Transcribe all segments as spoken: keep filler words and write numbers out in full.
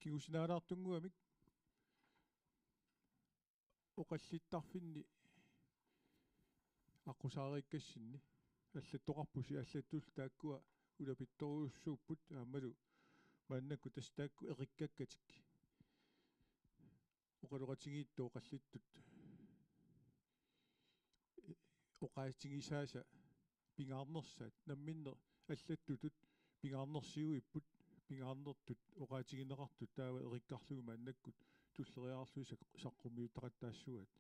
Tigusinaalaartunnguamik oqallittarfinni aqqusaariikkassinni allattoqarpusi, allattullu taakkua ulapittorujussuupput aammalu maannakkut tassa taakku eqikkakkatik oqaloqatigiittut oqallittut oqaatigisaasa pingaarnersaat, namminneq allattutut pingaarnersiuipput, pingaarnertut oqaatigineqartut taava eqikkarlugit maannakkut tulleriiaarlugit saq-, saqqummiuttaqattaassavaat.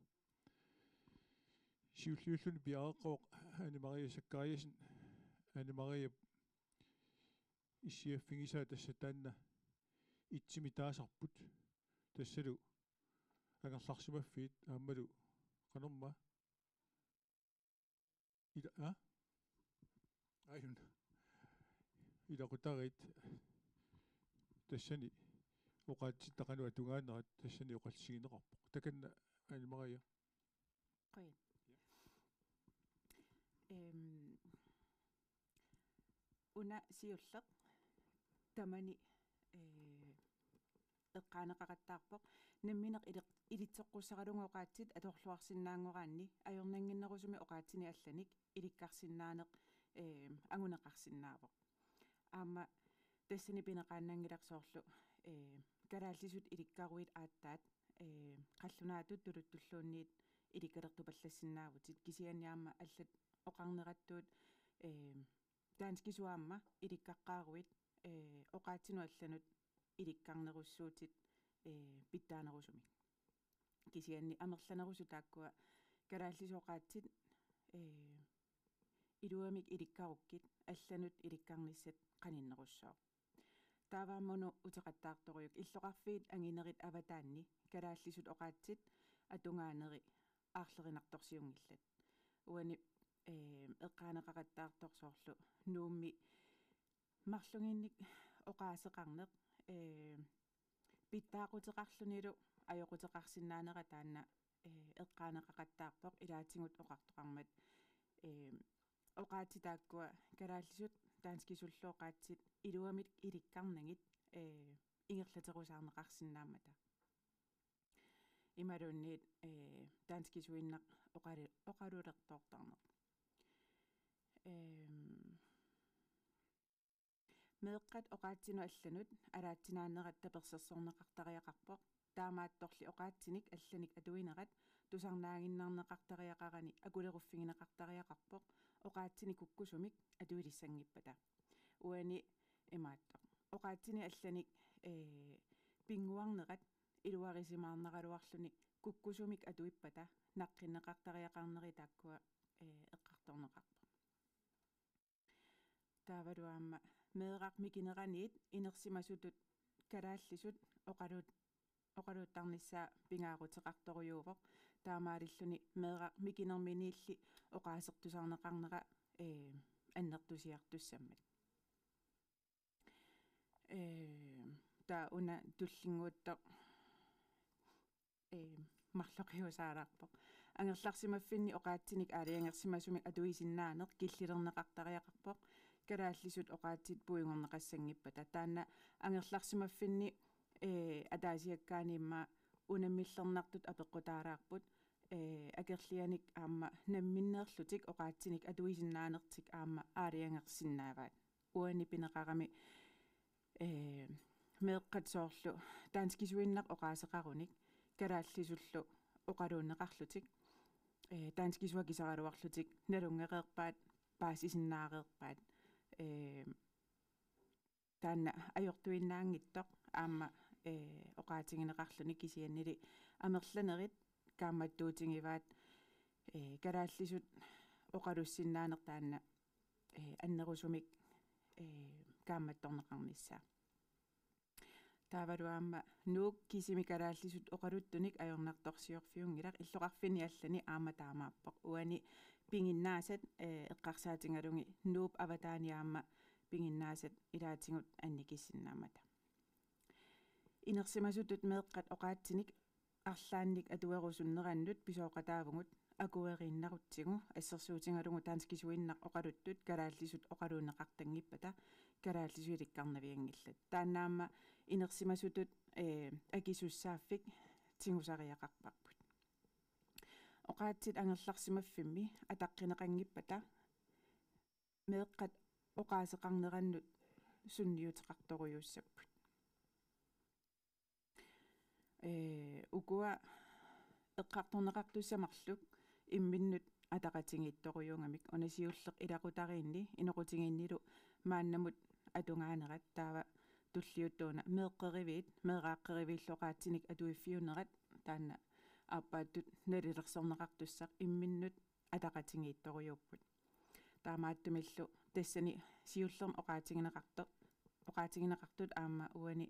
Siulliulluni piareeqqavoq Anne Marie Zachariasen. Anne Marie issiaffigisaa tassa taanna itsimi taasarput. Tassalu angerlarsimaffiit aammalu qanormaa. Ila-, a? Ajunna. Ilaqutariit tassani oqaatsitta qanoq atugaanerat tassani oqallisigineqarpoq. Takanna Anne Marie. Qujan. Ehm, una siulleq tamani, eh, eqqaaneqaqattaarpoq. Nammineq ili-, ilitsoqqussaralugu oqaatsit atorluarsinnaanngoraanni ajornannginnerusumik oqaatsinik allanik ilikkarsinnaaneq, eh, anguneqarsinnaavoq. Aamma tassani pineqaannanngilaq soorlu, eh, kalaallisut ilikkaruit aatsaat, eh, qallunaatut tuluttulluunniit ilikkalertupallassinnaavutit, kisianni aamma allat oqarnerattut, eh, danskisut aamma ilikkaqqaaruit, eh, oqaatsinut allanut ilikkarnerussuutit, eh, pitsaanerusumik. Kisianni amerlanerusut taakkua kalaallisut oqaatsit, eh, iluamik ilikkarukkit allanut ilikkarnissat qaninnerussooq. Taava aamma una uteqattaartorujuk illoqarfiit anginerit avataanni kalaallisut oqaatsit atugaaneri aarlerinartorsiunngillat. Uani, eh, eqqaaneqaqattaartoq soorlu Nuummi marluginnik oqaaseqarneq, eh, pitsaaquteqarlunilu ajoquteqarsinnaanera taanna, eh, eqqaaneqaqattaarpoq ilaatigut oqartoqarmat, eh, oqaatsit taakkua kalaallisut danskisullu oqaatsit iluamik ilikkarnagit, eh, ingerlaterusaarneqarsinnaammata. Imaluunniit, eh, danskisuinnaq oqalu-, oqalulertoortarneq. Ehm, meeqqat oqaatsinut allanut alaatsinaannerat tapersersorneqartariaqarpoq. Taamaattorli oqaatsinik allanik atuinerat tusarnaaginnarneqartariaqarani akuleruffigineqartariaqarpoq oqaatsinik kukkusumik atuilissanngippata. Uani imaattoq. Oqaatsinik allanik, eh, pinnguarnerat iluarisimaarnaraluarluni kukkusumik atuippata naqqinneqartariaqarneri taakkua, eh, eqqartorneqarpoq. Taavalu aamma meeraq mikineraniit inersimasutut kalaallisut oqaluut-, oqaluuttarnissaa pingaaruteqartorujuuvoq. Taamaalilluni meeraq mikinerminiilli oqaasertusarneqarnera, eh, annertusiartussammat. Eh, taava una tullinnguuttoq, eh, marloqiusaalaarpoq. Angerlarsimaffinni oqaatsinik aalajangersimasumik atuisinnaaneq killilerneqartariaqarpoq. Kalaallisut oqaatsit puigorneqassanngippata. Taanna angerlarsimaffinni, eh, ataasiakkaani immaqa unammillernartut apeqqutaalaarput, eh, akerlianik aamma namminneerlutik oqaatsinik atuisinnaanertik aamma aalajangersinnaavaat. Uani pineqarami, eh, meeqqat soorlu danskisuinnaq oqaaseqarunik kalaallisullu oqaluunneqarlutik, eh, danskisut akiseraluarlutik nalunngereerpaat, paasisinnaareerpaat, eh, taanna ajortuinnaanngitsoq aamma, eh, oqaatigineqarluni kisiannili amerlanerit kaammattuutigivaat, eh, kalaallisut oqalussinnaaneq taanna, eh, annerusumik, eh, kaammattorneqarnissaa. Taavalu aamma Nuuk kisimi kalaallisut oqaluttunik ajornartorsiorfiunngilaq, illoqarfinni allani aamma taamaappoq. Uani piginnaasat, eh, eqqarsaatigalugit Nuup avataani aamma piginnaasat ilaatigut annikillissinnaammata. Inersimasutut meeqqat oqaatsinik arlaannik atuerusunnerannut pisooqataavugut akueriinnarutsigu assersuutigalugu danskisuinnaq oqaluttut kalaallisut oqaluunneqartanngippata kalaallisut ilikkarnavianngillat. Taanna aamma inersimasutut, ee, akisussaaffik tigusariaqarparput. Oqaatsit angerlarsimaffimmi ataqqineqanngippata meeqqat oqaaseqarnerannut sunniuteqartorujussuupput. Ee, ukua eqqartorneqartussat marluk imminnut ataqatigiittorujuugamik, una siulleq ilaqutariinni inoqutigiinnilu maannamut atugaanerat, taava tulliuttuuna meeqqeriviit, meeraaqqeriviillu oqaatsinik atuiffiunerat, taanna aappaattut nalilersorneqartussaq imminnut ataqatigiittorujuupput. Taamaattumillu tassani siullermik oqaatigineqarto-, oqaatigineqartut aamma uani,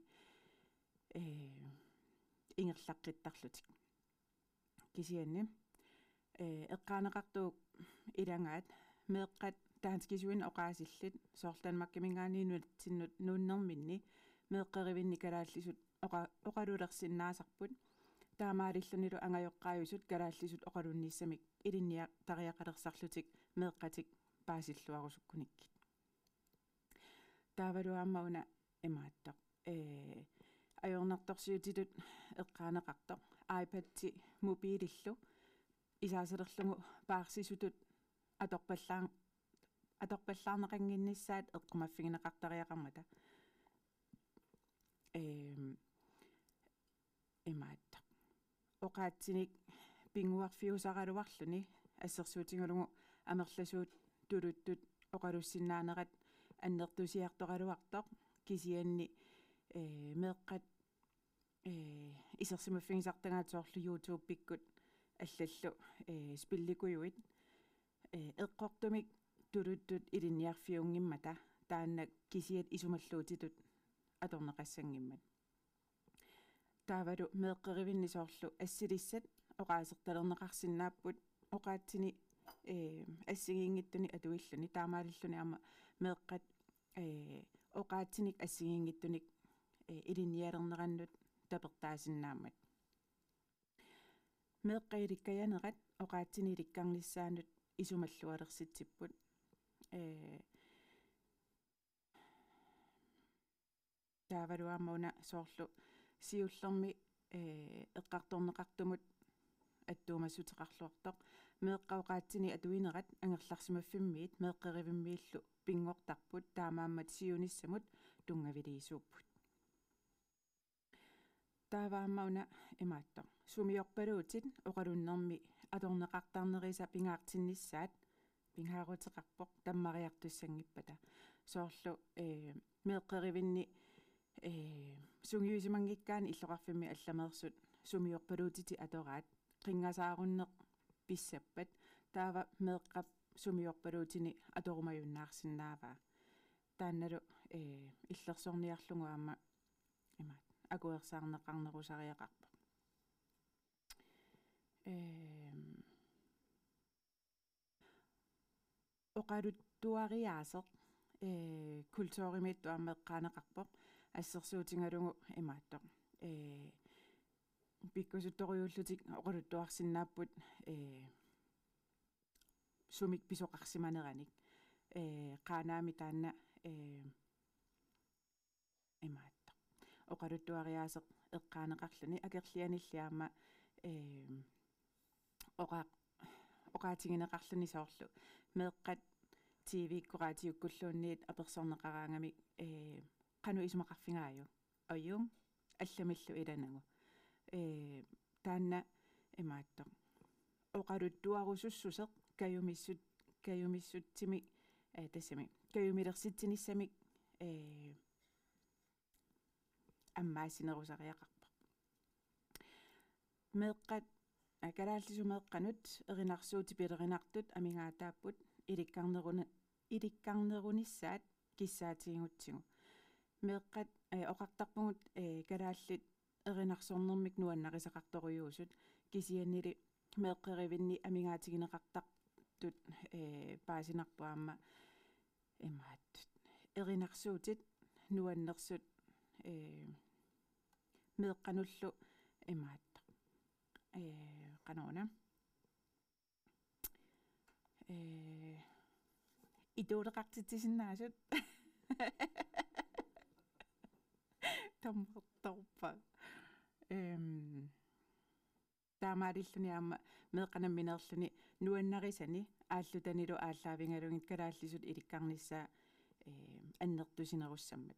ee, ingerlaqqittarlutik. Kisianni, ee, eqqaaneqartuuvoq ilagaat meeqqat danskisuinnaq oqaasillit, soorlu Danmarkiminngaanniit nunatsinnut nuunnerminni meeqqerivinni kalaallisut oqa-, oqalulersinnaasarput. Taamaalillunilu angajoqqaajusut kalaallisut oqalunnissamik ilinniartariaqalersarlutik meeqqatik paasilluarusukkunikkit. Taavalu aamma una imaattoq. Ee, ajornartorsiutitut eqqaaneqartoq. iPad-i mobiilillu isaasalerlugu paarsisutut atorpallaan-, atorpallaarneqannginnissaat eqqumaffigineqartariaqarmata. Ehm, imaattoq. Oqaatsinik pinnguarfiusaraluarluni assersuutigalugu amerlasuut tuluttut oqalussinnaanerat annertusiartoraluartoq, kisianni, ee, meeqqat, ee, isersimaffigisartagaat soorlu YouTube-ikkut allallu, ee, spillikujuit, ee, eqqortumik tuluttut ilinniarfiunngimmat taanna kisiat isumalluutitut atorneqassanngimmat. Taavalu meeqqerivinni soorlu assilissat oqaasertalerneqarsinnaapput oqaatsini, ee, assigiinngitsuni atuilluni, taamaalilluni aamma meeqqat, ee, oqaatsinik assigiinngitsunik, ee, ilinnialernerannut tapertaasinnaammat. Meeqqat ilikkajanerat oqaatsinik ilikkarnissaannut isumallualersitsipput. Ee, taavalu aamma una soorlu siullermik, ee, eqqartorneqartumut attuumassuteqarluartoq. Meeqqat oqaatsinik atuinerat angerlarsimaffimmiit meeqqerivimmiillu pinngortarput, taamaammat siunissamut tunngaviliisuupput. Taava aamma una imaattoq. Sumiorpaluutit oqalunnermi atorneqartarnerisa pingaartinnissaat pingaaruteqarpoq tammariartussanngippata. Soorlu, ee, meeqqerivinni, ee, sungiusimanngikkaanni illoqarfimmi allameersut sumiorpaluutitit atoraat, qinngasaarunneq pissappat, taava meeqqap sumiorpaluutini atorumajunnaarsinnaavaa. Taannalu, ee, illersorniarlugu aamma imaat akuersaarneqarnerusariaqarpoq. Ehm, oqaluttuariaaseq, ee, kulturimiittut aamma eqqaaneqarpoq, assersuutigalugu imaattoq. Ee, pikkusuttorujuullutik oqaluttuarsinnaapput, ee, sumik pisoqarsimaneranik. Ee, Qaanaami taanna, ee, imaattoq. Oqaluttuariaaseq eqqaaneqarluni akerlianilli aamma, ee, oqa-, oqaatigineqarluni soorlu meeqqat T V-kkut raatiukkulluunniit apersorneqaraangamik, ee, qanoq isumaqarfigaajuk? Ajunngilaq, allamillu ilanagu. Ee, taanna imaattoq. Oqaluttuarusussuseq kajumissut-, kajumissutsimik, ee, tassami, kajumilersitsinissamik, ee, ammaassinerusariaqarpoq. Meeqqat, aa, kalaallisut meeqqanut erinarsuutit pilerinartut amigaataapput ilikkarneruni-, ilikkarnerunissaat kissaatigigutsigu. Meeqqat, ee, oqartarpugut, ee, kalaallit erinarsornermik nuannarisaqartorujuusut, kisiannili meeqqerivinni amigaatigineqartartut, ee, paasinarpoq aamma imaattut. Erinarsuutit nuannersut, ee, meeqqanullu imaattoq. Ee, qanoruna. Ee, ituuleqartitsisinnaasut. Tammartorpa. Ehm, taamaalilluni aamma meeqqat nammineerluni nuannarisani aallutanilu aallaavigalugit kalaallisut ilikkarnissaa, ehm, annertusinerussammat.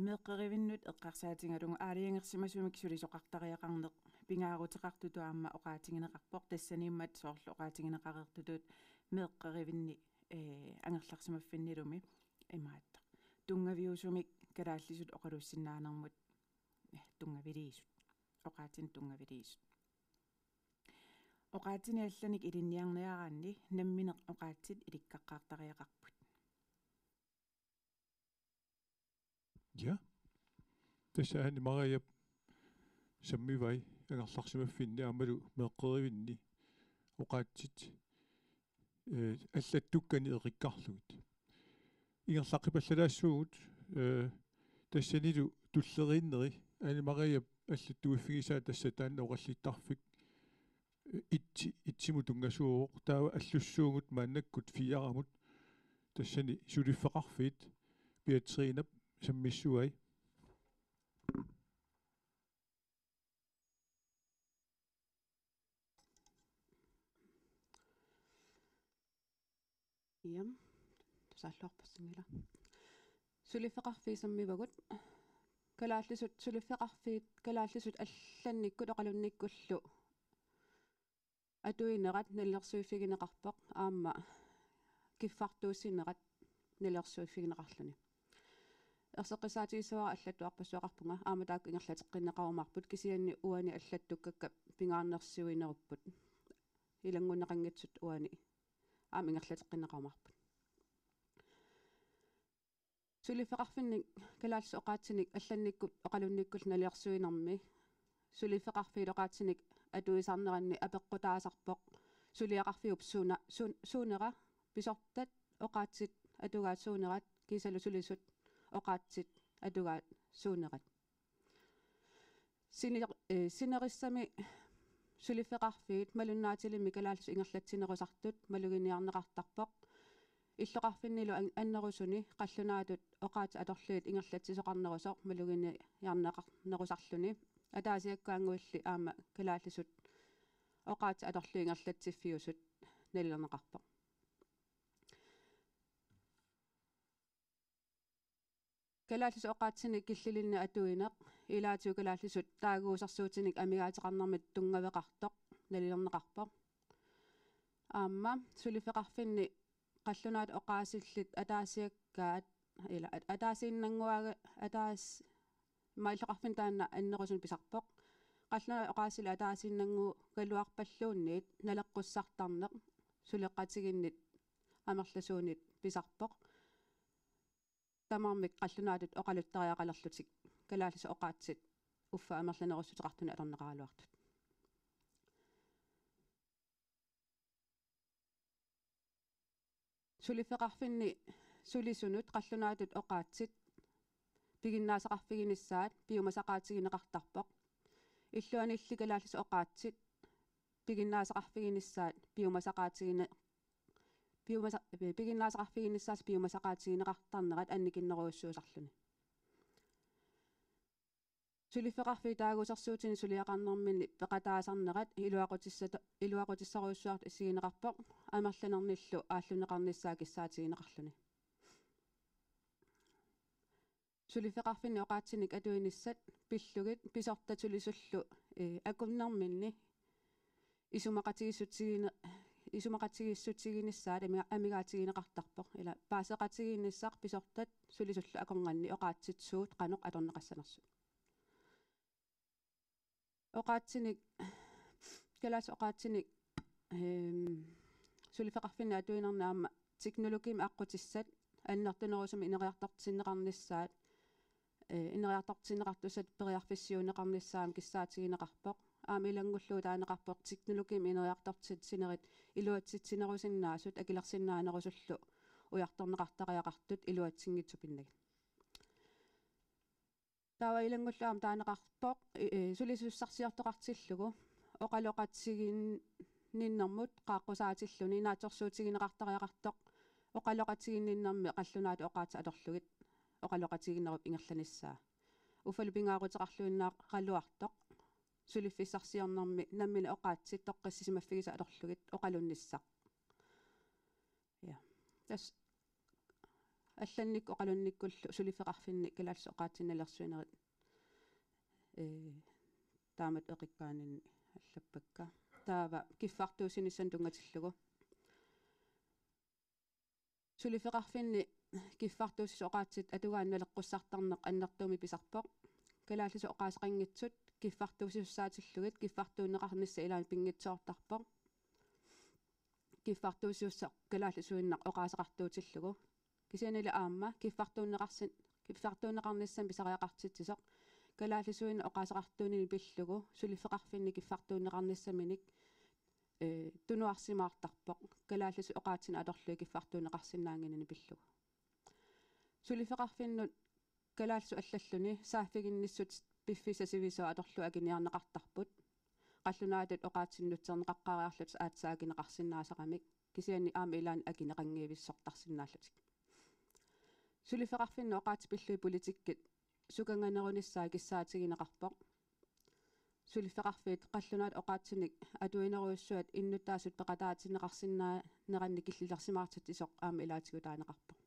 Meeqqerivinnut eqqarsaatigalugu aalajangersimasumik sulisoqartariaqarneq pingaaruteqartutut aamma oqaatigineqarpoq, tassaniimmat soorlu oqaatigineqareertutut meeqqerivinni, ee, angerlarsimaffimmiillumi imaattoq. Tunngaviusumik kalaallisut oqaluussinnaanermut, ee, tunngaviliisut. Oqaatsinik tunngaviliisut. Oqaatsinik allanik ilinniarniaraanni nammineq oqaatsit ilikkaqqaartariaqarput. Ja. Tassa Ane Mariap sammivai angerlarsimaffinni aammalu meeqqerivinni oqaatsit, ee, allattukkani eqikkarlugit. Ingerlaqqipallalaassuugut, ee, tassanilu tulleriinneri Ane Mariap allattuiffigisaa tassa taanna oqallittarfik, ee, itsi, itsimut tunngasuuvoq, taava allussuugut maannakkut fireamut, tassani suliffeqarfiit Beatrinap sammissuai. Iam, tusaalluarpassinngilaq. Suliffeqarfiit sammivagut. Kalaallisut suliffeqarfiit, kalaallisut allannikkut oqalunnikkullu atuinerat nalilersuiffigineqarpoq, aamma kiffartuussinerat nalilersuiffigineqarluni. Erseqqissaatigissavara allattuarpassuaqarpunga, aamma taakku ingerlateqqinneqarumaarput, kisianni uani allattukkakka pingaarnersiuinerupput. Ilanngunneqanngitsut uani aamma ingerlateqqinneqarumaarput. Suliffeqarfinni kalaallisut oqaatsinik allannikkut oqalunnikkullu nalilersuinermi suliffeqarfiit oqaatsinik atuisarneranni apeqqutaasarpoq suliaqarfiup suuna-, suun-, suunera, pisortat oqaatsit atugaat suunerat, kiisalu sulisut oqaatsit atugaat suunerat. Siner-, eh, sinerissami suliffeqarfiit malunnaatilimmik kalaallisut ingerlatsinerusartut maluginiarneqartarpoq. Illoqarfinnilu an-, annerusuni qallunaatut oqaatsit atorlugit ingerlatsisoqarnerusoq maluginiarneqarnerusarluni. Ataasiakkaannguilli aamma kalaallisut oqaatsit atorlugit ingerlatsiffiusut nalilerneqarpoq. Kalaallisut oqaatsinik killilinnik atuineq, ilaatigut kalaallisut taaguusersuutinik amigaateqarnermik tunngaveqartoq, nalilerneqarpoq. Aamma suliffeqarfinni qallunaatut oqaasillit ataasiakkaat, ila at-, ataasiinnannguaga-, ataas-, immaqa illoqarfinni taanna annerusumik pisarpoq. Qallunaatut oqaasillit ataasiinnannguugaluarpalluunniit naleqqussartarneq suleqatigiinnit amerlasuunit pisarpoq. Tamarmik qallunaatut oqaluttariaqalerlutik kalaallisut oqaatsit uffa amerlanerussuteqartunik atorneqaraluartut. Suliffeqarfinni sulisunut qallunaatut oqaatsit piginnaasaqarfiginissaat piumasaqaatigineqartarpoq. Illuanilli kalaallisut oqaatsit piginnaasaqarfiginissaat piumasaqaatigine-, piumasa-, piginnaasaqarfiginissaat piumasaqaatigineqartarnerat annikinnerujussuusarluni. Suliffeqarfiit taaguusersuutinik suliaqarnerminni peqataasarnerat iluaqutissata-, iluaqutissarujussuartut assigineqarpoq, amerlanernillu aallunneqarnissaa kissaatigineqarluni. Suliffeqarfinni oqaatsinik atuinissat pillugit pisortat sulisullu, eh, akunnerminni isumaqatigiissutigine-, isumaqatigiissutiginissaat amiga-, amigaatigineqartarpoq. Ila paaseqatigiinnissaq pisortat sulisullu akornanni oqaatsit suut qanoq atorneqassanersut. Oqaatsinik, kalaallisut oqaatsinik, ehm, suliffeqarfinni atuinerni aamma teknologiimik aqqutissat annertunerusumik ineriartortinneqarnissaat, eh, ineriartortinneqartussat periarfissiuunneqarnissaat kissaatigineqarpoq. Aamma ilanngullugu taaneqarpoq teknologiimik ineriartortitsinerit iluatsitsinerusinnaasut akilersinnaanerusullu ujartorneqartariaqartut iluatsinngitsupinnagit. Taava ilanngullugu aamma taaneqarpoq, eh, eh, sulisussarsiortoqartillugu oqaloqatigiin-, oqaloqatiginninnermut qaaqqusaatilluni naatsorsuutigineqartariaqartoq oqaloqatiginninnermi qallunaatut oqaatsit atorlugit oqaloqatiginerup ingerlanissaa. Uffalu pingaaruteqarluinnaaraluartoq suliffissarsiornermi nammineq oqaatsit toqqissisimaffigisat atorlugit oqalunnissaq. Ja. Tassa allannik oqalunnikkullu suliffeqarfinni kalaallisut oqaatsit nalilersuinerit, ee, taamatut eqikkaanninni allappakka. Taava kiffartuussinissamut tunngatillugu. Suliffeqarfinni kiffartuussisut oqaatsit atugaanni naleqqussartarneq annertuumik pisarpoq. Kalaallisut oqaaseqanngitsut kiffartuussisussaatillugu kiffartuunneqarnissaq ilaanni pinngitsoortarpoq. Kiffartuussisussaq kalaallisuinnaq oqaaseqartuutillugu. Kisiannili aamma kiffartuunneqarsin-, kiffartuunneqarnissamik pisariaqartitsisoq kalaallisuinnaq oqaaseqartuunini pillugu suliffeqarfinni kiffartuunneqarnissaminik, ee, tunuarsimaartarpoq kalaallisut oqaatsinik atorlugit kiffartuunneqarsinnaannginnini pillugu. Suliffeqarfinnut kalaallisut allalluni saaffiginnissut piffissaq sivisooq atorlugu akiniarneqartarput. Qallunaatut oqaatsinik nutserneqaqqaariarlutik aatsaat akineqarsinnaasaramik. Kisianni aamma ilaanni akineqanngivissortarsinnaallutik. Suliffeqarfinnut oqaatsit pillugit politikkit sukanganerunissaa kissaatigineqarpoq. Suliffeqarfiit qallunaatut oqaatsinik atuinerujussuat innuttaasut peqataatinneqarsinnaanerannik killilersimaartitsisoq aamma ilaatigitaaneqarpoq.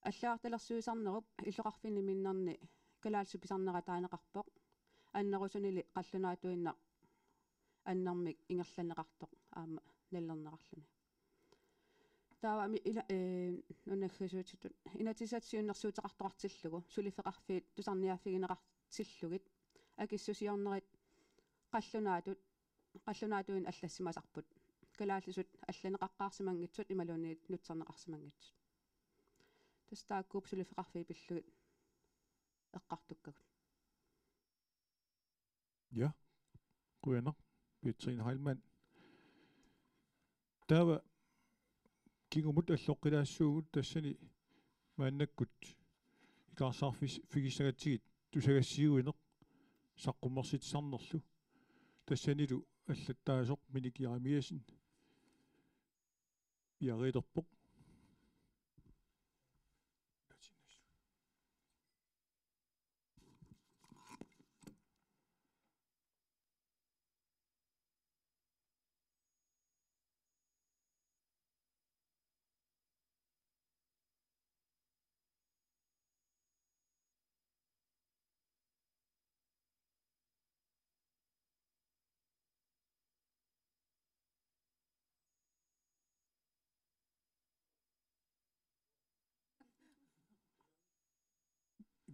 Allagartalersuisarnerup illoqarfinni minnerni kalaallisut pisarnerataaneqarpoq. Annerusunili qallunaatuinnaq annermik ingerlanneqartoq aamma nalilerneqarluni. Taava aamma ila-, ee, nunaqarfitsisutut inatsisissatut siunnersuuteqartoqartillugu suliffeqarfiit tusarniaaffigineqartillugit akissusiornerit qallunaatut, qallunaatuinnaq allassimasarput. Kalaallisut allaneqaqqaarsimanngitsut imaluunniit nutserneqarsimanngitsut. Tassa taakkuupput suliffeqarfiit pillugit eqqartukkagut. Ja, qujanaq, Petrine Heilmann. Taava kingumut allooqqilaassaagut tassani maannakkut ikaarsaarfis-, -figissagatsigit tusagassiuineq saqqummersitsisarnerlu. Tassanilu allattaasoq Minik Jeremiassen piareerpoq.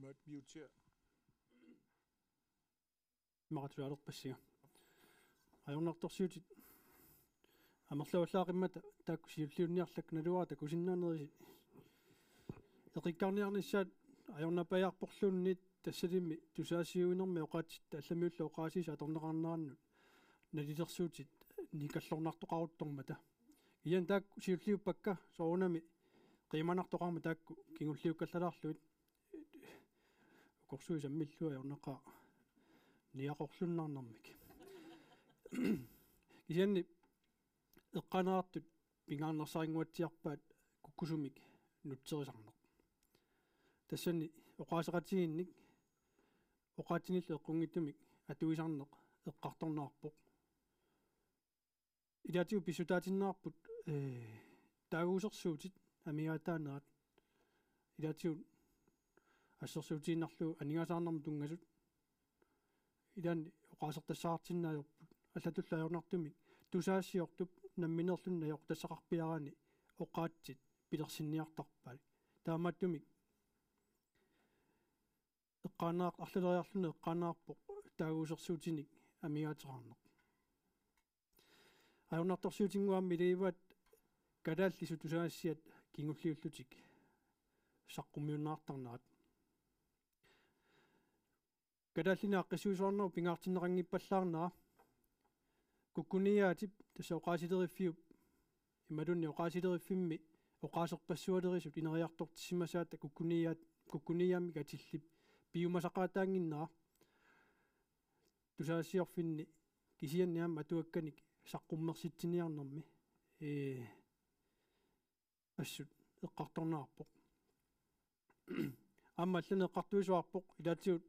Imaat, mute. Imaqatusaalerpassinga. Ajornartorsiutit amerlavallaaqimmat taakku siulliunniarlakka, naluara takusinnaanerisi eqikkaarniarnissaat ajornappajaarporluunniit, tassalimi tusagassiuinermi oqaatsit allamiullu oqaasiisa atorneqarnerannut nalilersuutit nikallornartoqaruttormata. Ian taakku siulliuppakka soorunami qiimanartoqarmat taakku kingulliukkallalaarlugit. Ukorsuit sammillugit ajornaqaaq niaqorluinnarnermik. Kisianni eqqaaneqartut pingaarnersarinnguatsiarpaat kukkusumik nutserisarneq. Tassani oqaaseqatigiinnik oqaatsinillu eqqunngitsumik atuisarneq eqqartorneqarpoq. Ilaatigut pissutaatinneqarput, ee, taaguusersuutit amigaataanerat. Ilaatigut assersuutigiinnarlugu aningaasaqarnermut tunngasut. Ilaanni oqaasertassaqartinneq ajorput. Allatullu ajornartumik tusagassiortup nammineerluni najortassaqarpiaraanni oqaatsit pilersinniartarpai. Taamaattumik eqqaaneq-, arlaleriarluni eqqaaneqarpoq taaguusersuutinik amigaateqarneq. Ajornartorsiutinnguammi iligivaat kalaallisut tusagassiat kingulliullutik saqqummiunneqartarnerat. Kalaallinik aaqqissuisoqarnerup pingaartinneqanngippallaarnera. Kukkuniaatip, tassa oqaasileriffiup, imaluunniit oqaasileriffimmi oqaaserpassualerisut ineriartortissimasaata kukkuniaat-, kukkuniaammik atillip piumasaqaataannginnera tusagassiorfinni kisianni aamma atuakkanik saqqummersitsiniarnermi, ee, assut eqqartorneqarpoq. Aamma allanik eqqartuisoqarpoq ilaatigut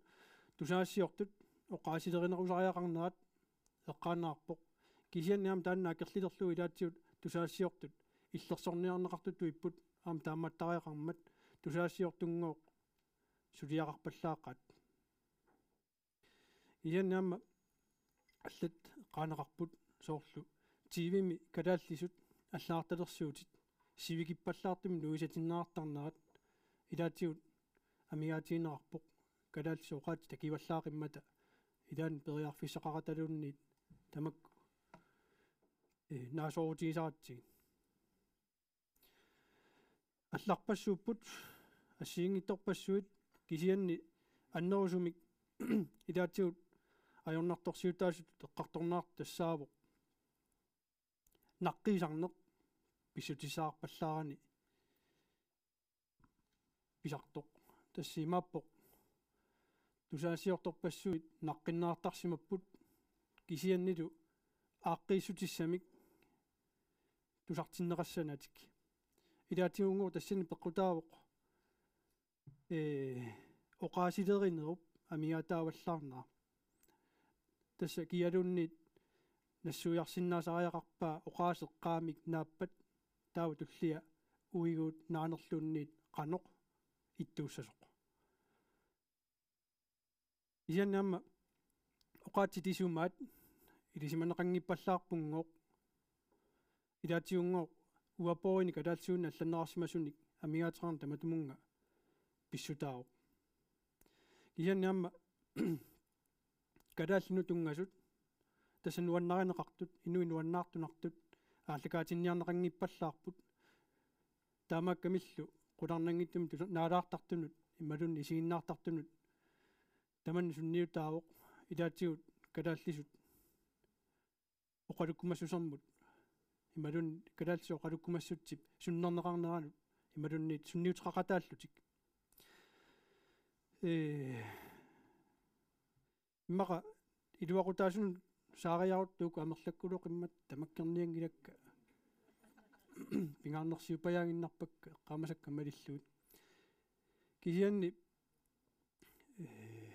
tusagassiortut oqaasilerinerusariaqarnerat eqqaaneqarpoq. Kisianni aamma taanna akerlilerlugu ilaatigut tusagassiortut illersorniarneqartutut ipput aamma taamaattariaqarmat tusagassiortunngooq suliaqarpallaaqaat. Kisianni aamma allat eqqaaneqarput soorlu T V-mi kalaallisut allagartalersuutit sivikippallaartumik nuisatinneqartarnerat ilaatigut amigaatigineqarpoq kalaallisut oqaatsit takuvallaaqqimmata ilaanni periarfissaqaqataluunniit tamakku, ee, naasoorutigisaratsigit. Allarpassuupput assigiinngitsorpassuit kisianni annerusumik ilaatigut ajornartorsiutaasutut eqqartorneqartoq tassaavoq naqqiisarneq pissutissaarpallaarani pisartoq. Tassa imaappoq tusagassiortorpassuit naqqinneqartarsimapput kisiannilu aaqqiissutissamik tusartinneqassanatik. Ilaatigunngooq tassani peqqutaavoq, ee, oqaasilerinerup amigaataavallaarnera. Tassa kialuunniit nassuiarsinnaasariaqarpaa oqaaseq qaamik naappat taava tullia uiguut naanerluunniit qanoq ittuussasoq. Kisianni aamma oqaatsit isumaat ilisimaneqanngippallaarpunngooq, ilaatigunngooq uaporini kalaallisuinnaq allanneqarsimasunik amigaateqarneq tamatumunnga pissutaavoq. Kisianni aamma kalaallinut tunngasut, tassa nuannarineqartut, inuit nuannaartunartut aallakaatinniarneqanngippallaarput. Taamaakkamillu qularnanngitsumik tusa-, naalaartartunut imaluunniit isiginnaartartunut tamanna sunniutaavoq ilaatigut kalaallisut oqalukkumassusermut imaluunniit kalaallisut oqalukkumassutsip sunnerneqarneranut imaluunniit sunniuteqaqataallutik. Ee, immaqa iluaqutaasunut saariarutta uku amerlakkuloqimmat tamakkernianngilakka, pingaarnersiuppajaaginnarpakka eqqaamasakka malillugit. Kisianni, ee,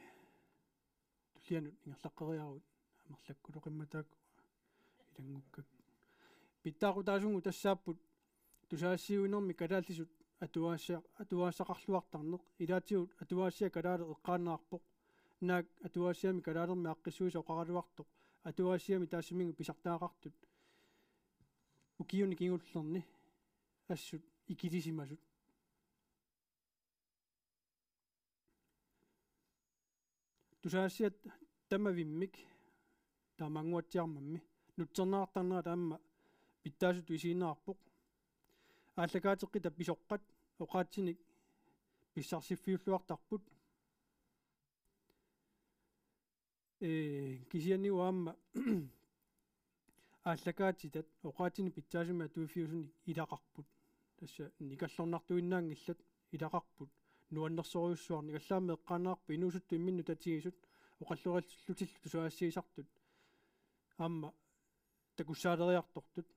tullianut ingerlaqqeriaruk amerlakkuloqimmat taakku ilanngukkakku. Pitsaaqutaasunngooq tassaapput tusagassiuinermi kalaallisut atuagassia-, atuagassaqarluartarneq, ilaatigut atuagassiat kalaallit eqqaanneqarpoq, naak atuagassiami kalaallermi aaqqissuisa oqaraluartoq, atuagassiami taassuminnga pisartagaqartut ukiuni kingullerni assut ikilisimasut. Tusagassiat tamavimmik, taamaannguatsiarmammi, nutserneqartarnerat aamma pitsaasutut isigineqarpoq. Aallakaateqqitat pisoqqat oqaatsinik pissarsiffiulluartarput. Ee, kisianni uanga aamma aallakaatitat oqaatsinik pitsaasumik atuiffiusunik ilaqarput. Tassa nikallornartuinnaanngillat, ilaqarput. Nuannersorujussuarnik allaammi eqqaanneqarpoq inuusuttut imminnut tatigisut oqallutillutillu tusagassiisartut aamma takussaaleriartortut.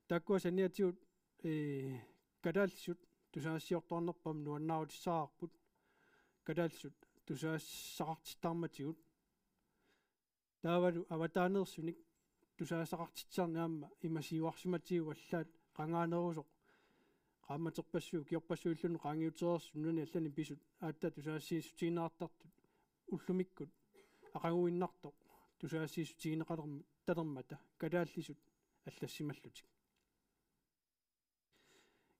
Taakkua saniatigut, ee, kalaallisut tusagassiortuarnerpaamik nuannaarutissaqarput, kalaallisut tusagassaqartittarmatigut. Taavalu avataaneersunik tusagassaqartitsisarneq aamma ima siuarsimatigut allaat qangaanerusoq, qaammaterpassuit ukiorpassuilluunniit qaangiutereersut nunani allani pisut aatsaat tusagassiissutigineqartartut ullumikkut aqaguinnartoq tusagassiissutigineqalerm-, talermata kalaallisut allassimallutik.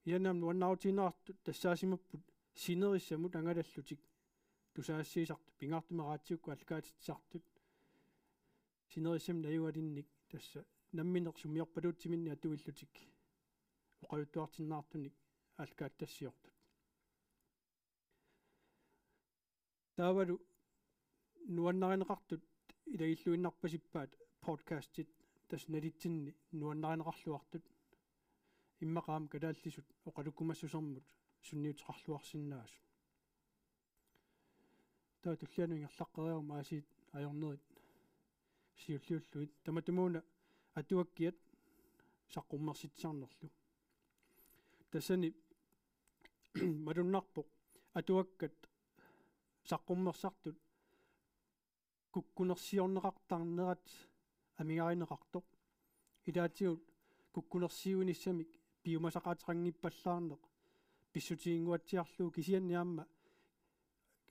Kisianni aamma nuannaarutigineqartut tassaasimapput sinerissamut angalallutik tusagassiisartut, pingaartumik raatiukkut aallakaatitsisartut, sinerissamik najugalinnik, tassa nammineq sumiorpaluutsiminnik atuillutik oqaluttuartinneqartunik aallakaatsiarsiortut. Taavalu nuannarineqartut ilagilluinnarpasippaat podcastit, tassa nalitsinni nuannarineqarluartut, immaqa aamma kalaallisut oqalukkumassusermut sunniuteqarluarsinnaasut. Taava tullianut ingerlaqqeriaruk aasiit ajornerit siulliullugit tamatumuuna atuakkiat saqqummersitsisarnerlu. Tassani malunnarpoq atuakkat saqqummersartut kukkunersiorneqartarnerat amigaarineqartoq. Ilaatigut kukkunersiuinissamik piumasaqaateqanngippallaarneq pissutiginnguatsiarlugu kisianni aamma,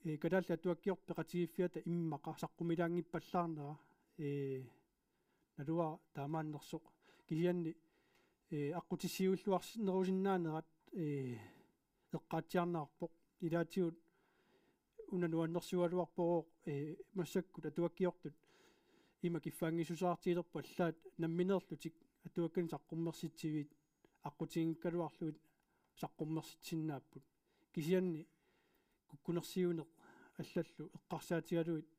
ee, Kalaallit Atuakkiortut Peqatigiiffiata immaqa saqqumilaanngippallaarnera, ee, naluara taamaannersoq. Kisianni, ee, aqqutissiuilluarnerusinnaanerat, ee, eqqaatsiarneqarpoq. Ilaatigut una nuannersugaluarpoq, ee, massakkut atuakkiortut ima kiffaanngissuseqartigilerput allaat nammineerlutik atuakkanik saqqummersitsiviit aqqutiginngikkaluarlugit saqqummersitsinnaapput. Kisianni kukkunersiuineq allallu eqqarsaatigalugit,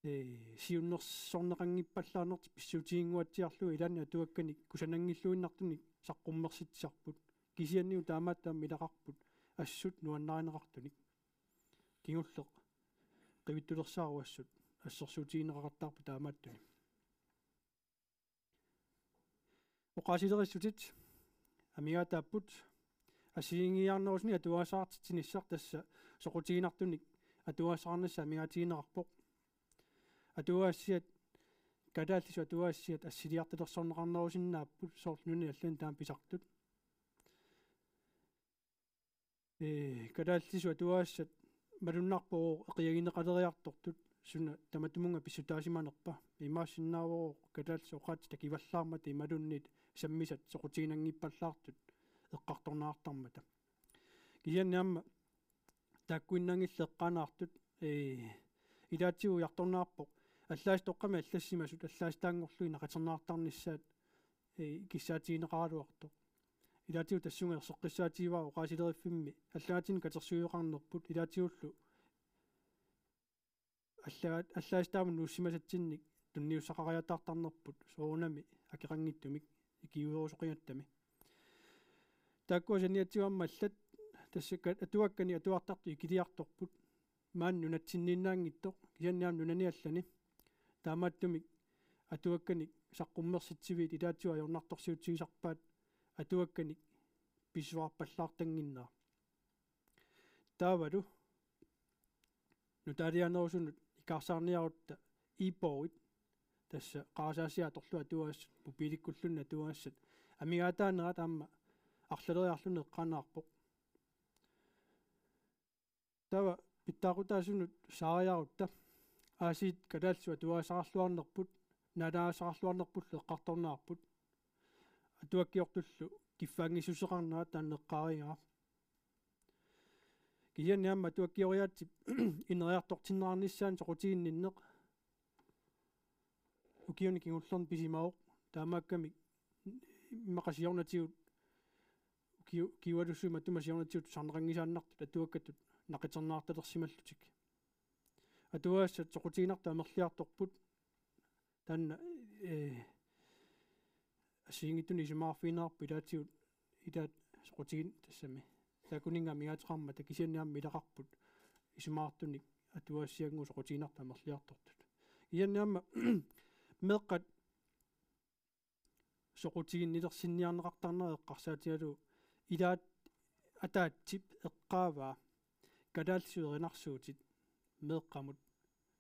ee, siunnersorneqanngippallaarnertik pissutiginnguatsiarlugu ilaanni atuakkanik kusananngilluinnartunik saqqummersitsisarput. Kisianni taamaattumik ilaqarput assut nuannarineqartunik. Kingulleq qivittulersaaruassut assersuutigineqaqattaarpoq taamaattunik. Oqaasilerissutit amigaataapput. Assigiinngiiaarnerusunik atuagassaqartitsinissaq tassa soqutiginartunik atuagassaqarnissaq amigaatigineqarpoq. Atuagassiat, kalaallisut atuagassiat assiliartalersorneqarnerusinnaapput soorlu nunani allani taama pisartut. Ee, kalaallisut atuagassat malunnarpoq eqiagineqaleriartortut suna tamatumunnga pissutaasimanerpa. Imaassinnaavoq kalaallisut oqaatsit takivallaarmata imaluunniit sammisat soqutiginanngippallaartut eqqartorneqartarmata. Kisianni aamma taakkuinnaanngillat eqqaanaartut, ee, ilaatigut ujartorneqarpoq allaasitoqqami allassimasut allaasitaanngorlugit naqiterneqartarnissaat, ee, kissaatigineqaraluartoq. Ilaatigut tassunga erseqqissaatigivara oqaasileriffimmi allagaatinik katersuisoqarnerput ilaatigullu allaat-, allaasitaamut nuussimasatsinnik tunniussaqariataartarnerput soorunami akeqanngitsumik ikiuerusoqigattami. Taakkua saniatigut aamma allat tassa ka-, atuakkanik atuartartut ikiliartorput maani nunatsinniinnaanngitsoq kisianni aamma nunani allani. Taamaattumik atuakkanik saqqummersitsiviit ilaatigut ajornartorsiutigisarpaat atuakkanik pisuarpallaartannginnera. Taavalu nutaalianerusunut ikaarsaarniarutta e-bogit tassa qarasaasiaq atorlugu atuagassat, mobiilikkulluunniit atuagassat, amigaataanerat aamma arlaleriarluni eqqaanaarpoq. Taava pitsaaqutaasunut saariarutta aasiit kalaallisut atuagassaqarluarnerput, naalagassaqarluarnerpullu eqqartorneqarput. Atuakkiortullu kiffaanngissuseqarnerat taanna eqqaarigaa. Kisianni aamma atuakkioriaatsip ineriartortinneqarnissaanut soqutiginninneq ukiuni kingullerni pisimavoq, taamaakkamik immaqa siornatigut ukiu-, ukiualussuit matuma siornatigut tusarneqanngisaannartut atuakkatut naqiterneqartalersimallutik. Atuagassat soqutiginartut amerliartorput. Taanna, ee, assigiinngitsunik isumaqarfigineqarpoq ilaatigut, ilaat soqutigin-, tassami. Taakkunannga amigaateqarmata kisianni aamma ilaqarput isumaqartunik atuagassiannguit soqutiginartut amerliartortut. Kisianni aamma meeqqat soqutiginnilersinniarneqartarnerat eqqarsaatigalugu ilaat ataatsip eqqaavaa kalaallisut erinarsuutit meeqqamut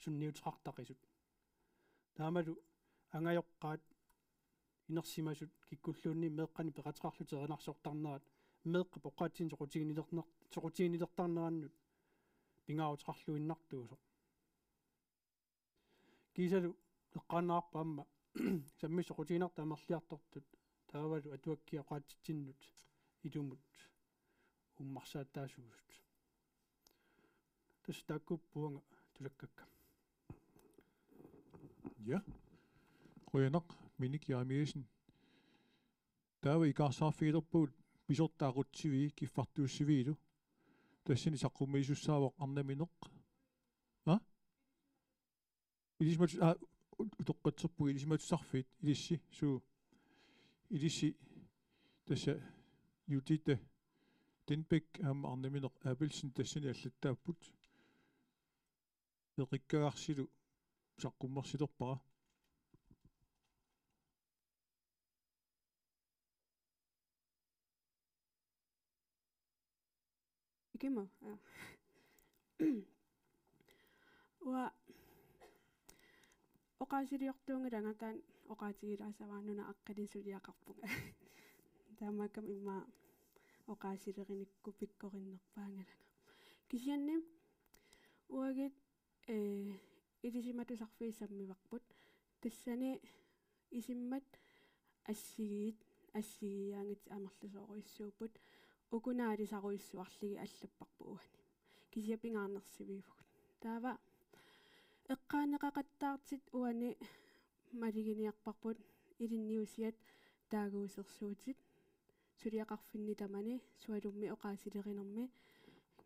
sunniuteqartaqisut. Taamalu angajoqqaat inersimasut kikkulluunniit meeqqanik peqateqarlutik erinarsortarnerat meeqqap oqaatsinik soqutiginnilerner-, soqutiginnilertarnerannut pingaaruteqarluinnartuusoq. Kiisalu eqqaannaarpoq aamma sammisut soqutiginartut amerliartortut taavalu atuakkiat oqaatsitsinnut ilumut uummarsaattaasuusut. Tassa taakkuupput uanga tusakkakka. Ja. Qujanaq, Minik Jeremiassen. Taava ikaarsaarfigilerpugut pisortat aqutsivii kiffartuussiviilu. Tassani saqqummiisussaavoq arnamineq. Ha? Ilisimatus-, aa, ut-, utoqqatserpugut ilisimatusarfiit, ilissi, suu. Ilissi, tassa Judithe Denbæk aamma arnamineq Abelsen tassani allattaapput. Peqikkagarsilu saqqummersitorpara. Ikimma, ja. Uanga oqaasiliortuunngilanga, taanna oqaatigilaassavara, nunap aqqaneq-marlunnik suliaqarpunga. Taamaakkami immaqa oqaasilerinikku pikkorinnerpaanngilanga. Kisianni uagut, eh, Ilisimatusarfiit sammivarput. Tassani isummat assigiit, assigiiaangatsigit amerlasoorujussuupput. Uku naalisarujussuarlugit allapparput uani. Kisianni pingaarnersiviuvugut. Taava eqqaaneqaqattaartut uani maluginiarparput ilinniusiat taaguusersuutit suliaqarfinni tamani, sualummik oqaasilerinermi,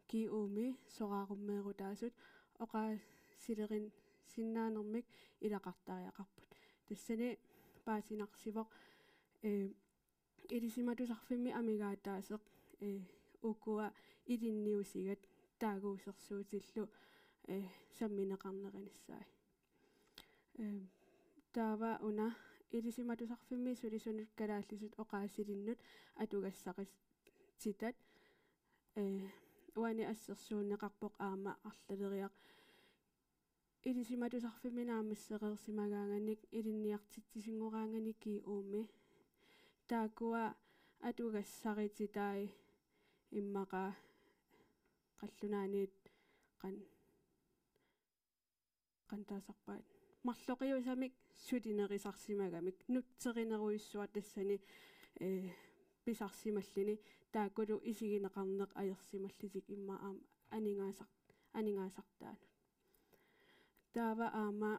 G U-mi soraarummeerutaasut oqaasilerinnaanermik ilaqartariaqarput. Tassani paasinarsivoq, eh, Ilisimatusarfimmi amigaataasoq, eh, ukua ilinniusiat taaguusersuutillu, eh, sammineqarnerinissaat. Ehm, taava una Ilisimatusarfimmi sulisunut kalaallisut oqaasilinnut atugassarititat, eh, uani assersuunneqarpoq aamma arlaleriarluni. Ilisimatusarfimmi naammassereersimagaanganik, ilinniartitsisinngoraanganik G U-mi. Taakkua atugassarititaat immaqa qallunaaniit qan-, qanoq taasarpaat, marloqiusamik sulinerisarsimagamik, nutserinerujussuaq tassani, eh, pisarsimalluni, taakkulu isigineqarneq ajorsimallutik immaqa aamma aningaasar-, aningaasartaanut. Taava aamma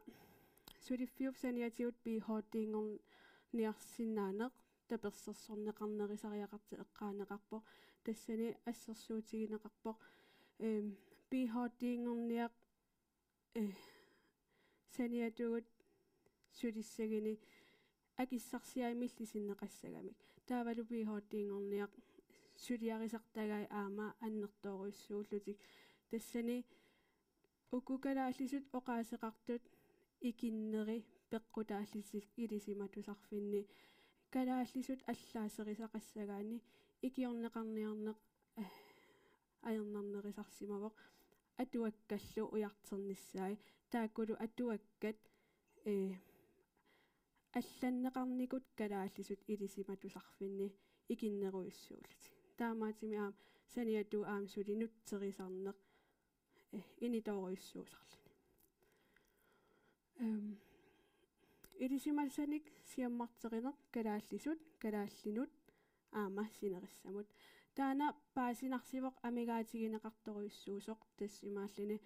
suliffiup saniatigut P H D-nngorniarsinnaaneq tapersersorneqarnerusariaqartoq eqqaaneqarpoq. Tassani assersuutigineqarpoq, ehm, P H D-nngorniaq, eh, saniatigut sulissaguni akissarsiammillu sinneqassagamik. Taavalu P H D-nngorniaq suliarisartagai aamma annertoorujussuullutik. Tassani uku kalaallisut oqaaseqartut ikinneri peqqutaallutik Ilisimatusarfinni kalaallisut allaaserisaqassagaanni ikiorneqarniarneq, eh, ajornarnerusarsimavoq, atuakkallu ujartornissaat, taakkulu atuakkat, eh, allanneqarnikut kalaallisut Ilisimatusarfinni ikinnerujussuullutik. Taamaattumik aamma saniatigut aamma suli nutserisarneq, eh, initoorujussuusarluni. Ehm, ilisimasanik siammarterineq kalaallisut, kalaallinut aamma sinerissamut. Taanna paasinarsivoq amigaatigineqartorujussuusoq, tassa imaalluni,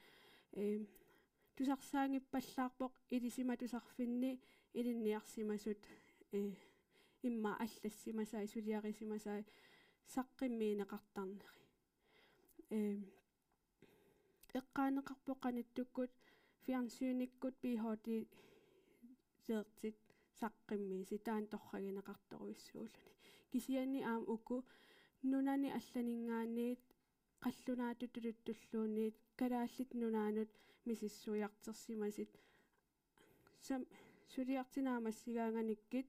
ehm, tusarsaanngippallaarpoq Ilisimatusarfinni ilinniarsimasut, eh, immaqa allassimasai, suliarisimasai saqqummiunneqartarneri. Ehm, eqqaaneqarpoq qanittukkut fjernsynikkut P H D-leertut saqqummiusut, taanna torragineqartorujussuulluni. Kisianni aamma uku nunani allaninngaanniit qallunaatut tuluttulluunniit Kalaallit Nunaannut misissuiartorsimasut sam-, suliartut naammassigaanganikkut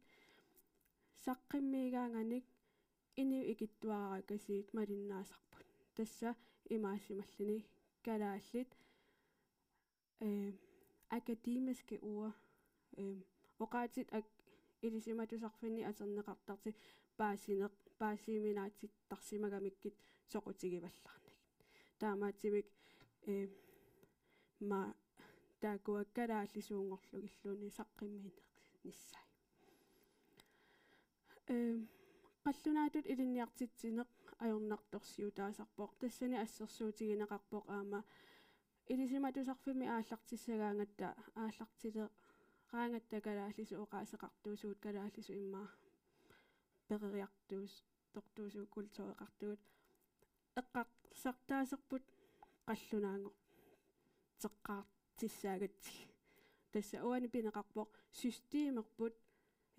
saqqummiugaanganik inuit ikittuaraakasiit malinnaasarput. Tassa imaassimalluni kalaallit, eh, akademiske ord, eh, oqaatsit ak-, Ilisimatusarfinni atorneqartartut paasineq-, paasiuminaatsittarsimagamikkit soqutigivallaarnagit. Taamaattumik, eh, ma-, taakkua kalaallisuunngorlugilluunniit saqqummiunneqarnissaat. Ehm, qallunaatut ilinniartitsineq ajornartorsiutaasarpoq. Tassani assersuutigineqarpoq aamma Ilisimatusarfimmi aallartissagaangatta, aallartileraangatta kalaallisut oqaaseqartuusugut, kalaallisut immaqa peroriartuus-, tortuusugut, kultureqartugut. Eqqarsartaaserput qallunaanngorteqqaartussaagatsigit. Tassa uani pineqarpoq systemerput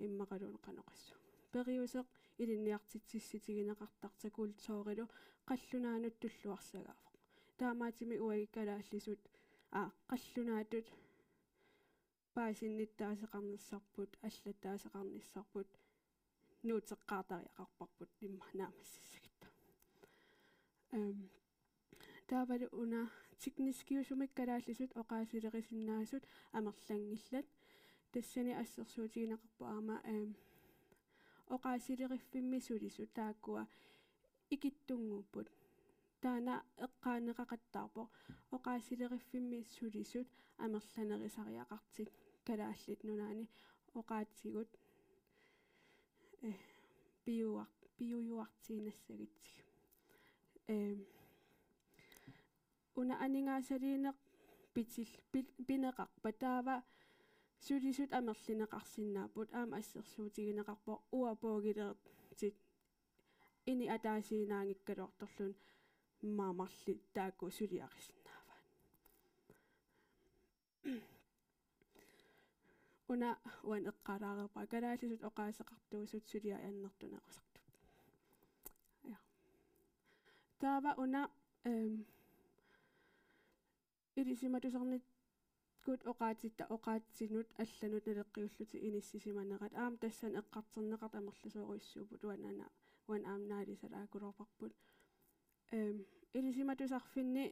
immaqaluunniit qanoq oqassaanga. Periuseq ilinniartitsissutigineqartartoq kulturilu qallunaanut tulluarsagaavoq. Taamaattumik uagut kalaallisut, aa, qallunaatut paasinnittaaseqarnissarput, allattaaseqarnissarput, nuuteqqaartariaqarparput immaqa naammassissagitta. Ehm, taavalu una tekniskiusumik kalaallisut oqaasilerisinnaasut amerlanngillat. Tassani assersuutigineqarpoq aamma, ehm, oqaasileriffimmi sulisut taakkua ikittunnguupput. Taanna eqqaaneqaqattaarpoq oqaasileriffimmi sulisut amerlanerisariaqartut Kalaallit Nunaanni oqaatsigut, eh, piuar-, piujuartiinnassagitsigit. Ehm, una aningaasaliineq pitil-, pi-, pineqarpat taava sulisut amerlineqarsinnaapput, aamma assersuutigineqarpoq uapogilertit ini ataasiinnaanngikkaluartorluni mamarli taakku suliarisinnaavaat. Una uani eqqaalaareerpara kalaallisut oqaaseqartuusut suliat annertunerusartut. Ja. Taava una, ehm, ilisimatusarnikkut oqaatsitta oqaatsinut allanut naleqqiullutik inissisimanerat. Aamma tassani eqqartorneqartut amerlasoorujussuupput, uani una-, uani aamma naalisalaakuluarparput. Ehm, ilisimatusarfinni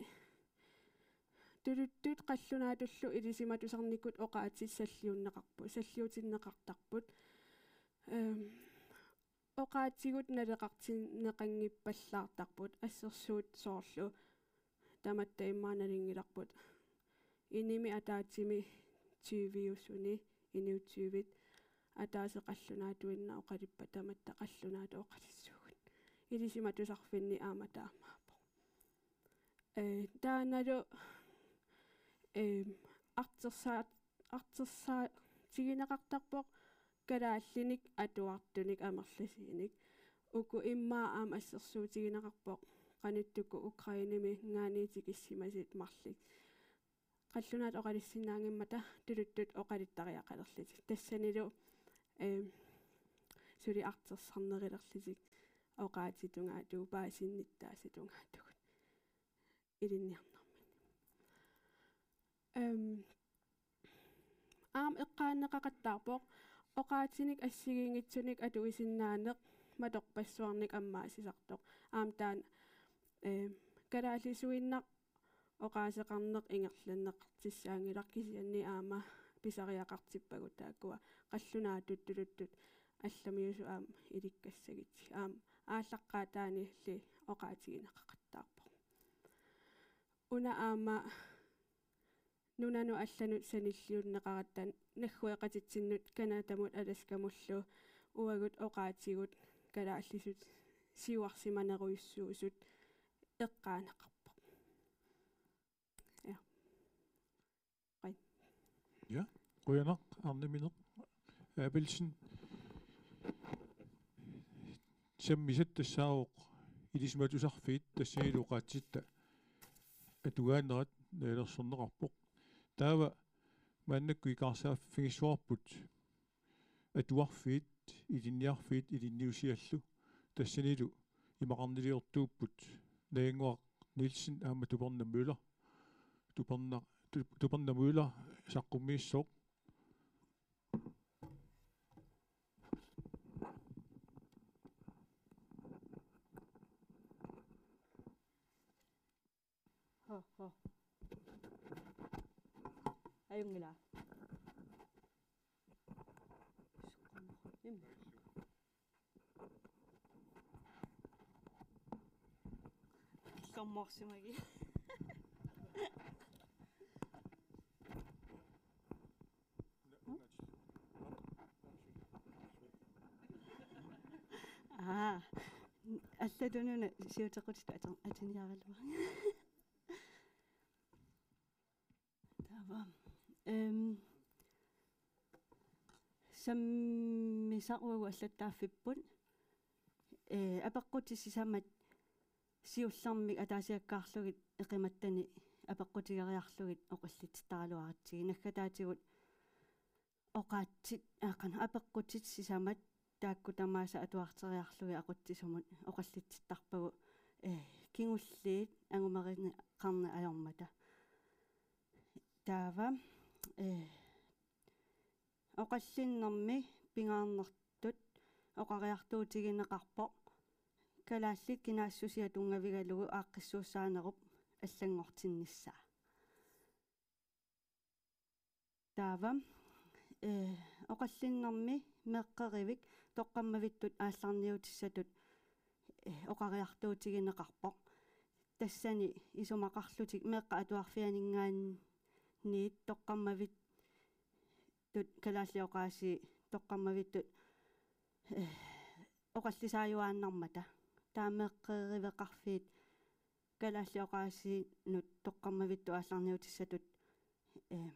tuluttut qallunaatullu ilisimatusarnikkut oqaatsit salliunneqarput, salliutinneqartarput. Ehm, oqaatsigut naleqartinneqanngippallaartarput, assersuut soorlu tamatta immaqa nalunngilarput. Inimi ataatsimi tyviusuni, inuit tyvit, ataaseq qallunaatuinnaq oqalippat tamatta qallunaatut oqalussuugut. Ilisimatusarfinni aamma taamaappoq. Eh, taannalu, eh, artorsaa-, artorsaatigineqartarpoq kalaallinik atuartunik amerlasuunik. Uku immaqa aamma assersuutigineqarpoq qanittukkut Ukraineminngaanniit tikissimasut marluk. Qallunaatut oqalussinnaanngimmata tuluttut oqaluttariaqalerlutik. Tassanilu, eh, suli artorsarnerulerlutik oqaatsit tungaatigut, paasinnittaasut tungaatigut ilinniarnermini. Ehm, aamma eqqaaneqaqattaarpoq oqaatsinik assigiinngitsunik atuisinnaaneq matorpassuarnik ammaasisartoq. Aamma taanna, ehm, kalaallisuinnaq oqaaseqarneq ingerlanneqartussaanngilaq, kisianni aamma pisariaqartippagut taakkua qallunaatut tuluttut allamiusut aamma ilikkassagutsigu. Aamma aallaqqaataaniilli oqaatigineqaqattaarpoq. Una aamma nunanut allanut sanilliunneqaratta naggueqatitsinnut Canadamut Alaskamullu uagut oqaatsigut kalaallisut siuarsimanerujussuusut eqqaaneqarpoq. Ja. Qai. Ja, qujanaq, Arne Mineq Abelsen. Sammisat tassaavoq ilisimatusarfiit tassanilu oqaatsitta atugaanerat nalilersorneqarpoq. Taava maannakkut ikaarsaaffigissavarput atuarfiit, ilinniarfiit, ilinniusiallu, tassanilu imaqarniliortuupput Najannguaq Nielsen aamma Tuperna Møller. Tuperna, Tu-, Tuperna Møller saqqummiissaaq. Ho, ho. Ajunngilaq. Imma. Illermorsimagi. Aa, allatut una siuteqqutitut ater-, atiniaraluarpunga. Taava. Ehm, sammisaq uagut allattaaffipput. Eh, apeqqutit sisamat siullermik ataasiakkaarlugit eqimattani apeqqutigeriarlugit oqallitsittaraluaratsigit. Naggataatigut oqaatsit, aa, qanoq, apeqqutit sisamat taakku tamaasa atuarteriarlugit aqutsisumut oqallitsittarpagut, eh, kingulliit angumerineqarneq ajormata. Taava, eh, oqallinnermi pingaarnertut oqariartuutigineqarpoq kalaallit kinaassusia tunngavigalugu aaqqissuussaanerup allanngortinnissaa. Taava, eh, oqallinnermi meeqqerivik toqqammavittut aallarniutissatut, eh, oqariartuutigineqarpoq. Tassani isumaqarlutik meeqqat atuarfianinngaanniit toqqammavittut kalaallit oqaasii toqqammavittut, eh, oqallisaajuaannarmata. Taava meeqqeriveqarfiit kalaallit oqaasiinut toqqammavittut aallarniutissatut, eh,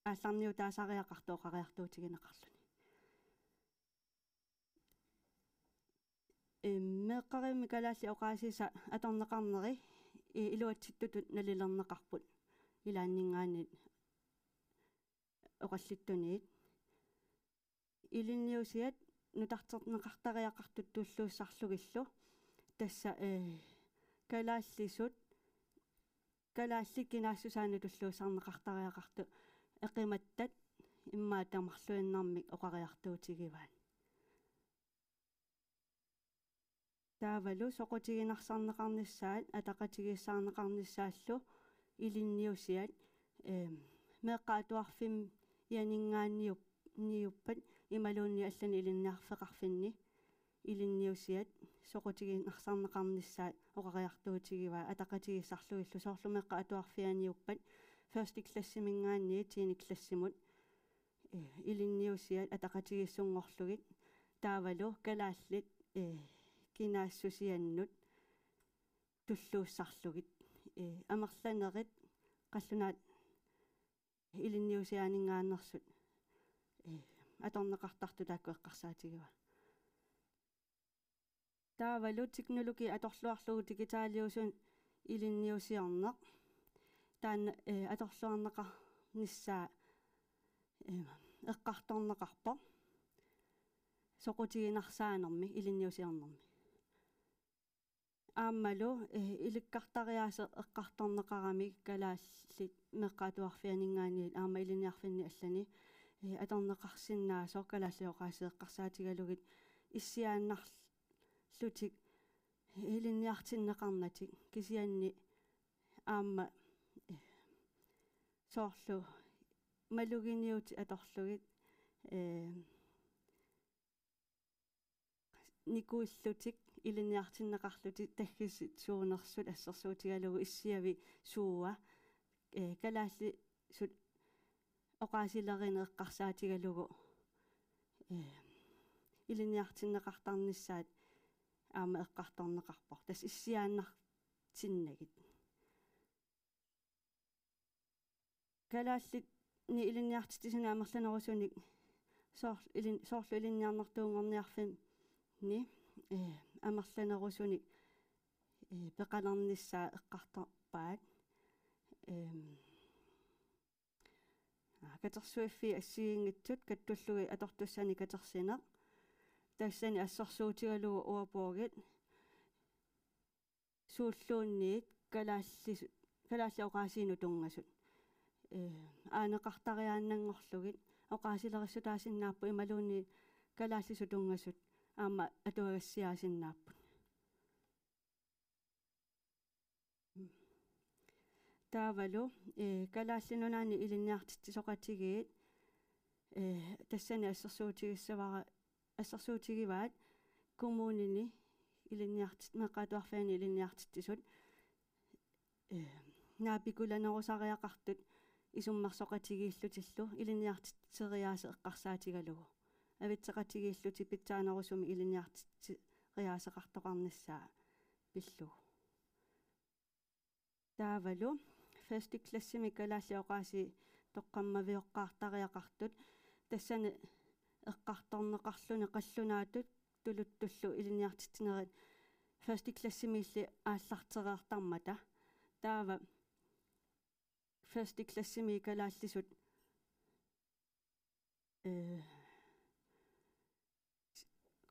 aallarniutaasariaqartut oqariartuutigineqarluni. Eh, meeqqerivimmi kalaallit oqaasiisa atorneqarneri, eh, iluatsittutut nalilerneqarput ilaanninngaanniit oqallittuniit. Ilinniusiat nutarterneqartariaqartut tulluussarlugillu. Tassa, eh, kalaallisut, kalaallit kinaassusaannut tulluussarneqartariaqartut eqimattat immaqa tamarluinnarmik oqariartuutigivaat. Taavalu soqutiginarsarneqarnissaat ataqatigiissaarneqarnissaallu ilinniusiat, eh, meeqqat atuarfimmianinngaanniup-, niuppat imaluunniit allanik ilinniarfeqarfinni ilinniusiat soqutiginarsarneqarnissaat oqariartuutigivaat ataqatigiissarlugillu, soorlu meeqqat atuarfianiuppat første klassiminngaanniit tiende klassimut, eh, ilinniusiat ataqatigiissunngorlugit taavalu kalaallit, eh, kinaassusiannut tulluussarlugit, eh, amerlanerit qallunaat ilinniusiaaninngaanneersut, eh, atorneqartartut taakku eqqarsaatigivaat. Taavalu teknologi atorluarlugu digitaliusunut ilinniusiorneq. Taanna, eh, atorluarneqarnissaa, eh, eqqartorneqarpoq soqutiginarsaannermi ilinniusiornermi. Aammalu, eh, ilikkartariaaseq eqqartorneqarami kalaallit meeqqat atuarfianinngaanniit aamma ilinniarfinni allani, eh, atorneqarsinnaasoq kalaallit oqaasii eqqarsaatigalugit issiaannarlutik ilinniartinneqarnatik, kisianni aamma, eh, soorlu maluginiutit atorlugit, eh, nikuillutik ilinniartinneqarlutik taggasiit suunersut assersuutigalugu issiavik suua, eh, kalaallisut oqaasilerineq eqqarsaatigalugu, eh, ilinniartinneqartarnissaat aamma eqqartorneqarpoq. Tassa issiaannartinnagit. Kalaallinit ilinniartitsisunik amerlanerusunik soorl-, ilin-, soorlu ilinniarnartuunngorniarfinni, eh, amerlanerusunik, eh, peqalernissaa eqqartorpaat. Ehm, aa, katersuiffii assigiinngitsut kattullugit atortussanik katersineq. Tassani assersuutigalugu ordbogit suulluunniit kalaallis-, kalaallit oqaasiinut tunngasut, eh, aaneqartariaannanngorlugit oqaasilerissutaasinnaapput imaluunniit kalaallisut tunngasut aamma atuagassiaasinnaapput. Taavalu, eh, Kalaallit Nunaanni ilinniartitsisoqatigiit, eh, tassani assersuutigissavara-, assersuutigivaat kommunini ilinniartit-, meeqqat atuarfianni ilinniartitsisut, eh, naapikulanerusariaqartut isummersoqatigiillutillu ilinniartitseriaaseq eqqarsaatigalugu. Avitseqatigiillutik pitsaanerusumik ilinniartitseriaaseqartoqarnissaa pillugu. Taavalu første klassimi kalaallit oqaasii toqqammavioqqaartariaqartut, tassani eqqartorneqarluni qallunaatut tuluttullu ilinniartitsinerit første klassimiilli aallartereertarmata. Taava første klassimi kalaallisut, eh,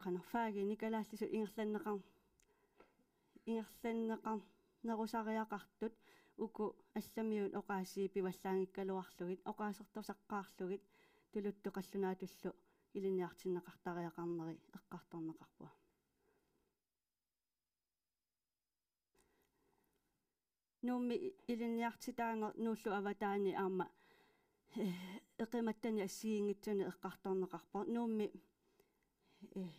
qanoq fagini kalaallisut ingerlanneqar-, ingerlanneqarnerusariaqartut uku allamiut oqaasii pivallaanngikkaluarlugit, oqaasertusaqqaarlugit, tuluttut qallunaatullu ilinniartinneqartariaqarneri eqqartorneqarpunga. Nuummi i-, ilinniartitaaneq Nuullu avataani aamma, eh, eqimattani assigiinngitsuni eqqartorneqarpoq. Nuummi, eh,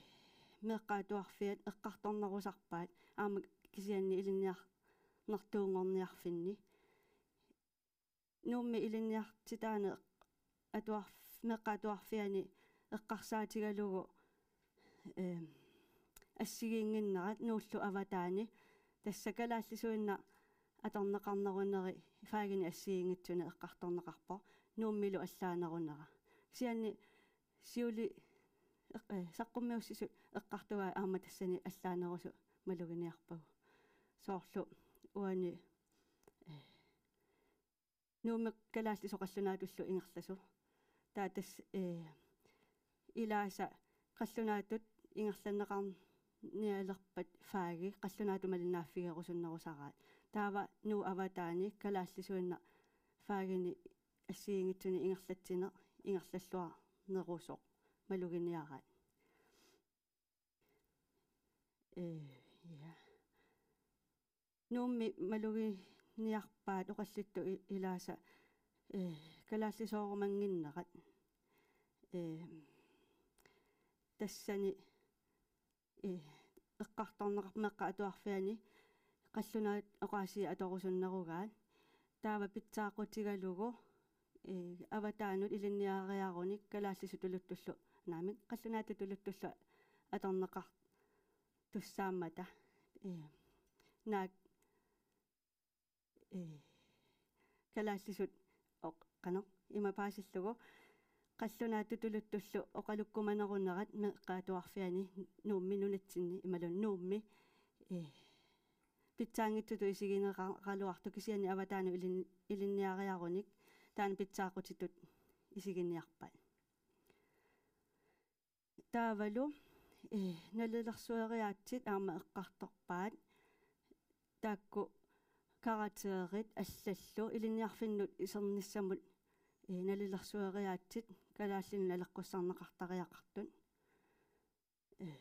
meeqqat atuarfiat eqqartornerusarpaat aamma kisianni ilinniarnertuunngorniarfinni. Nuummi ilinniartitaaneq atuarf-, meeqqat atuarfianni eqqarsaatigalugu, ehm, assigiinnginnerat Nuullu avataani, tassa kalaallisuinnaq atorneqarneruneri fagini assigiinngitsuni eqqartorneqarpoq, Nuummilu allaanerunera. Kisianni siuli eq-, eh, saqqummiussisut eqqartugaat aamma tassani allaanerusut maluginiarpagut. Soorlu uani, eh, Nuummi kalaallisut qallunaatullu ingerlasut. Taava tassa, eh, ilaasa qallunaatut ingerlanneqarnialerpat fagi qallunaatut malinnaaffigerusunnerusaraat. Taava Nuup avataani kalaallisuinnaq fagini assigiinngitsuni ingerlatsineq ingerlalluarnerusoq maluginiaraat. Eh, ja. Nuummi maluginiarpaat oqallittut i-, ilaasa, eh, kalaallisoorumannginnerat. Eh, tassani, eh, eqqartorneqarpoq meeqqat atuarfianni qallunaat oqaasii atorusunnerugaat. Taava pitsaaqutigalugu, eh, avataanut ilinniariarunik kalaallisut tuluttullu, naamik, qallunaatut tuluttullu atorneqartussaammata, eh, naak, eh, kalaallisut oq-, qanoq, ima paasillugu, qallunaatut tuluttullu oqalukkumanerunerat meeqqat atuarfianni Nuummi nunatsinni imaluunniit Nuummi, eh, pitsaanngitsutut isigineqaraluartoq kisianni avataanut ilin-, ilinniariarunik taanna pitsaaqutitut isiginiarpaat. Taavalu, eh, nalilersueriaatsit aamma eqqartorpaat. Taakku karakterit allallu ilinniarfinnut isernissamut, eh, nalilersueriaatsit kalaallinut naleqqussarneqartariaqartut. Eh,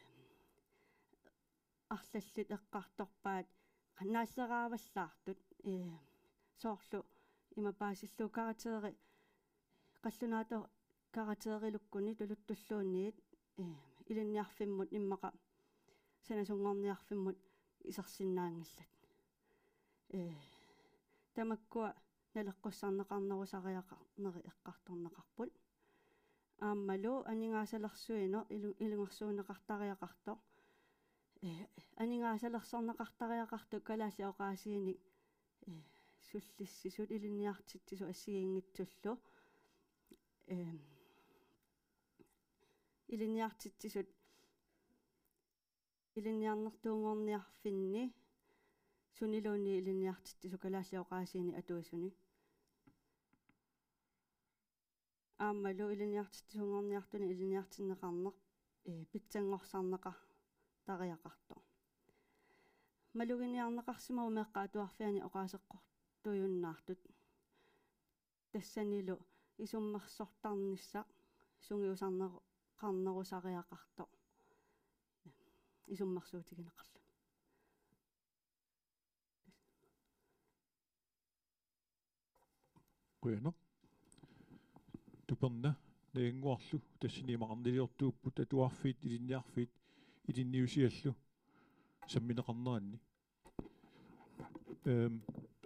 arlallit eqqartorpaat naalleraavallaartut, eh, soorlu ima paasillugu karakterit, qallunaatut karakterilukkuni tuluttulluunniit, eh, ilinniarfimmut immaqa sanasunngorniarfimmut isersinnaanngillat. Eh, tamakkua naleqqussarneqarnerusariaqarneri eqqartorneqarput. Aammalu aningaasalersuineq ilu-, ilungersuunneqartariaqartoq. Eh, aningaasalersorneqartariaqartoq kalaallit oqaasiinik, eh, sullissisut ilinniartitsisut assigiinngitsullu. Eh, ilinniartitsisut ilinniarnertuunngorniarfinni suniluunniit ilinniartitsisut kalaallit oqaasiinik atuisuni. Aammalu ilinniartitsisunngorniartuni ilinniartinneqarneq, eh, pitsanngorsarneqartariaqartoq. Maluginiarneqarsimavoq meeqqat atuarfianni oqaaseqqortujunnaartut. Tassanilu isummersortarnissaq sungiusarneru-, qarnerusariaqartoq isummersuutigineqarluni. Qujanaq. Tuperna Najannguarlu tassani imaqarniliortuupput atuarfiit, ilinniarfiit, ilinniusiallu sammineqarneranni. Ehm,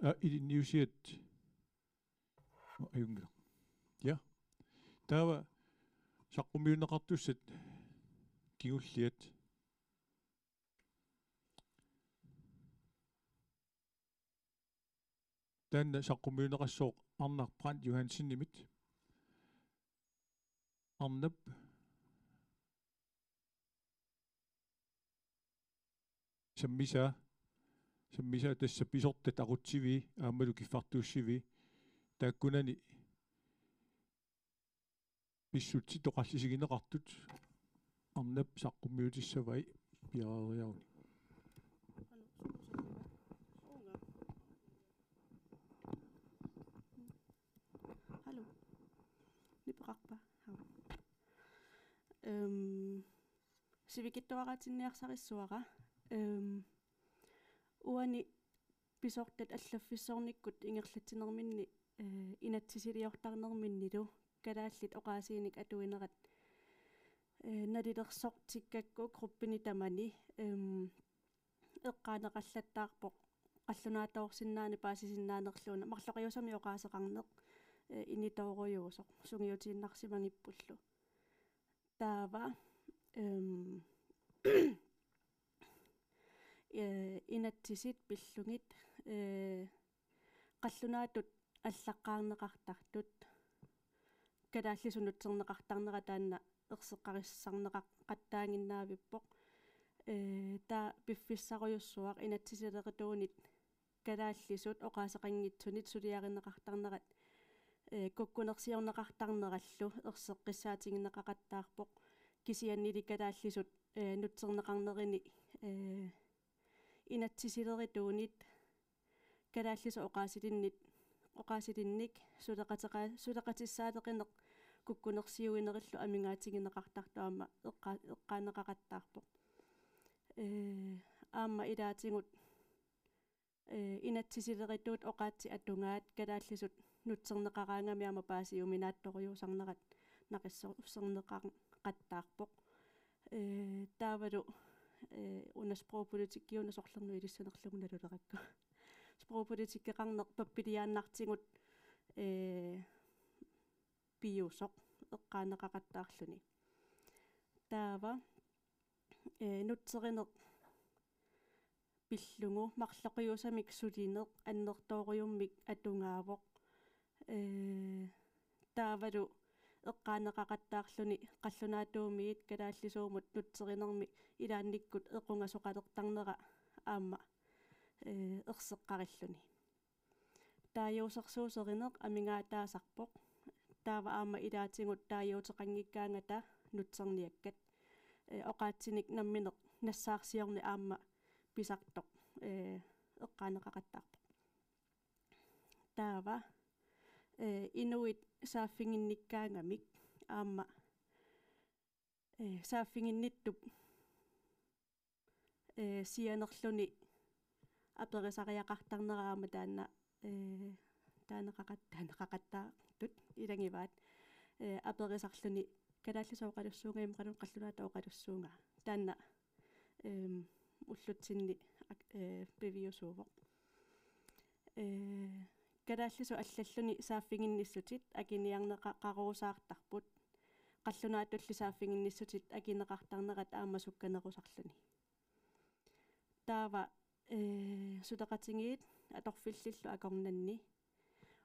aa, ilinniusiat. Ajunngilaq. Ja. Taava saqqummiunneqartussat kingulliat. Taanna saqqummiunneqassooq Arnaq Brandt Johansenimit. Arnap. Sammisaa, sammisaa tassa pisortat aqutsivii, aammalu kiffartuussivii. Taakkunani pissutsit oqallisigineqartut Arnap saqqummiutissavai piareeriaruni. Qanoq suusaava? Uunga. Øhm, sivikitsuaraatinniarsarissuara. Øhm, uani pisortat allaffissornikkut ingerlatsinerminni, øh, inatsisiliortarnerminnilu kalaallit oqaasiinik atuinerat, øh, nalilersortikkakku gruppini tamani, øhm, eqqaaneqallattaarpoq qallunaatoorsinnaaneq paasisinnaanerluuna marloqiusamik oqaaseqarneq, øh, initoorujuusoq sungiutiinnarsimanngippulluni. Taava, øhm, øh, inatsisit pillugit, øh, qallunaatut allaqqaarneqartartut kalaallisut nutserneqartarnerat taanna erseqqarissarneqaqattaaginnavippoq. Øh, taava piffissarujussuaq inatsisilerituunit kalaallisut oqaaseqanngitsunit suliarineqartarnerat, øh, kukkunersiorneqartarnerallu erseqqissaatigineqaqattaarpoq, kisiannili kalaallisut, øh, nutserneqarnerini, øh, inatsisilerituunit kalaallisut oqaasilinnit, oqaasilinnik suleqateqa-, suleqatissaaleqineq kukkunersiuinerillu amigaatigineqartartoq aamma eqqa-, eqqaaneqaqattaarpoq. Øh, aamma ilaatigut, øh, inatsisilerituut oqaatsit atugaat kalaallisut nutserneqaraangamik aamma paasiuminaattorujuusarnerat naqissuserneqaqattaarpoq. Øh, taavalu, øh, una sprogpolitikki una sorlernu ilissanerlugu nalulerakku. Sprogpolitikkeqarneq pappiliaannartigut, øh, piusoq eqqaaneqaqattaarluni. Taava, øh, nutserineq pillugu marloqiusamik sulineq annertoorujummik atugaavoq. Øh, taavalu eqqaaneqaqattaarluni qallunaatuumiit kalaallisuumut nutserinermi ilaannikkut equngasoqalertarnera aamma, øh, erseqqarilluni. Taaguusersuuserineq amigaataasarpoq. Taava aamma ilaatigut taaguuteqanngikkaangata nutserniakkat. Øh, oqaatsinik nammineq nassaarsiorneq aamma pisartoq, øh, eqqaaneqaqattaarpoq. Taava, øh, inuit saaffiginnikkaangamik aamma, øh, saaffiginnittup, øh, sianerluni aperisariaqartarnera aamma taanna, øh, taaneqaqat-, taaneqaqattaartut ilagivaat, øh, aperisarluni kalaallisut oqalussuunga imaluunniit qallunaatut oqalussuunga. Taanna, øhm, ullutsinni ak-, øh, piviusuuvoq. Øh, kalaallisut allalluni saaffiginnissutsit akiniarneqaqaruusaartarput. Qallunaatulli saaffiginnissutsit akineqartarnerat aamma sukkanerusarluni. Taava, øh, suleqatigiit atorfillillu akornanni.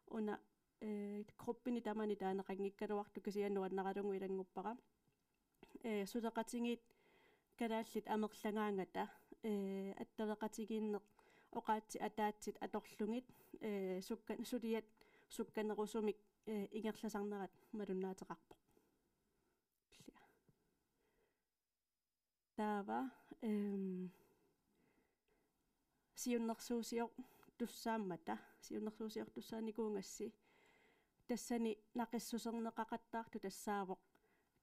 Una, øh, gruppini tamani taaneqanngikkaluartoq kisianni nuannaralugu ilannguppara. Øh, suleqatigiit kalaallit amerlagaangata, øh, attaveqatigiinneq oqaatsit ataatsit atorlugit, øh, sukka-, suliat sukkanerusumik, øh, ingerlasarnerat malunnaateqarpoq. Taava, øhm, siunnersuusiortussaammata, siunnersuusiortussaanikuugassi. Tassani naqissuserneqaqattaartoq tassaavoq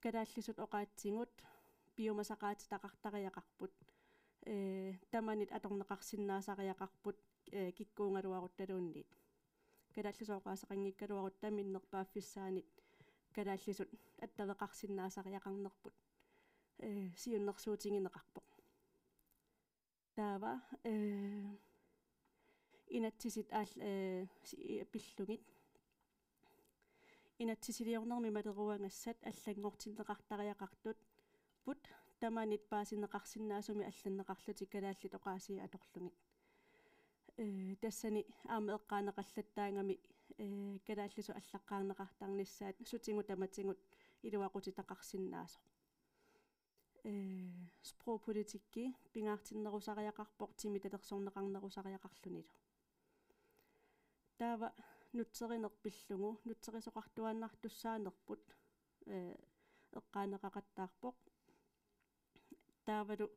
kalaallisut oqaatsigut piumasaqaatitaqartariaqarput. Øh, tamanit atorneqarsinnaasariaqarput, øh, kikkuugaluaruttaluunniit. Kalaallisut oqaaseqanngikkaluarutta minnerpaaffissaanit kalaallisut attaveqarsinnaasariaqarnerput, øh, siunnersuutigineqarpoq. Taava, øh, inatsisit aal-, øh, si-, pillugit. Inatsisiliornermi maleruagassat allanngortinneqartariaqartut put tamanit paasineqarsinnaasumik allanneqarlutik kalaallit oqaasii atorlugit. Øh, tassani aamma eqqaaneqallattaagami, øh, kalaallisut allaqqaarneqartarnissaat sutigut tamatigut iluaqutitaqarsinnaasoq. Øh, sprogpolitikki pingaartinnerusariaqarpoq timitalersorneqarnerusariaqarlunilu. Taava nutserineq pillugu nutserisoqartuaannartussaanerput, øh, eqqaaneqaqattaarpoq. Taavalu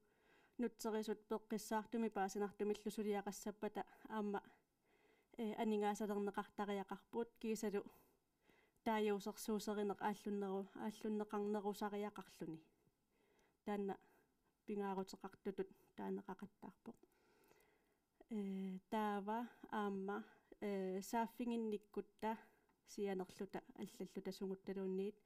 nutserisut peqqissaartumik paasinartumillu suliaqassappata aamma, øh, aningaasalerneqartariaqarput kiisalu taaguusersuuserineq aallunneru-, aallunneqarnerusariaqarluni. taanna pingaaruteqartutut taaneqaqattaarpoq. Ee, taava aamma, ee, saaffiginnikkutta sianerluta allalluta sunguttaluunniit,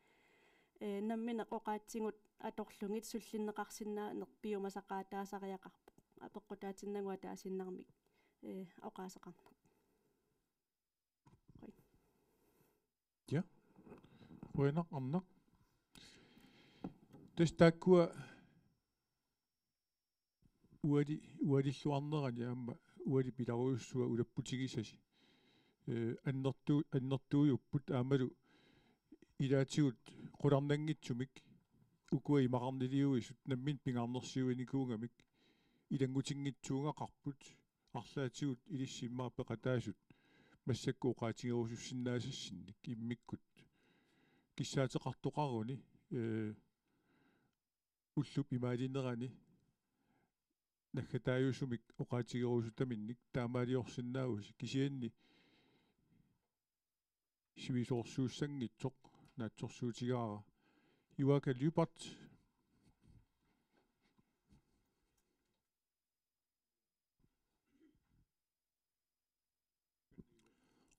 ee, nammineq oqaatsigut atorlugit sullinneqarsinnaaneq piumasaqaataasariaqarpoq. Apeqqutaatinnagu ataasiinnarmik, ee, oqaaseqarneq. Qujan. Ja. Qujanaq Arnaq. Tassa taakkua uali-, ualilluarnerani aamma uali pilarujussuaq ulapputigisasi. Ee, annertu-, annertuujupput aammalu ilaatigut qularnanngitsumik ukua imaqarniliuisut nammineq pingaarnersiuinikuugamik ilanngutinngitsuugaqarput, arlaatigut ilissi immaqa peqataasut massakkut oqaatigerusussinnaasassinnik immikkut kissaateqartoqaruni, ee, ullup imaalinerani naggataajusunik oqaatigerusutaminnik taamaaliorsinnaavusi, kisianni sivisoorsuussanngitsoq naatsorsuutigaara. Joachim Lyberth.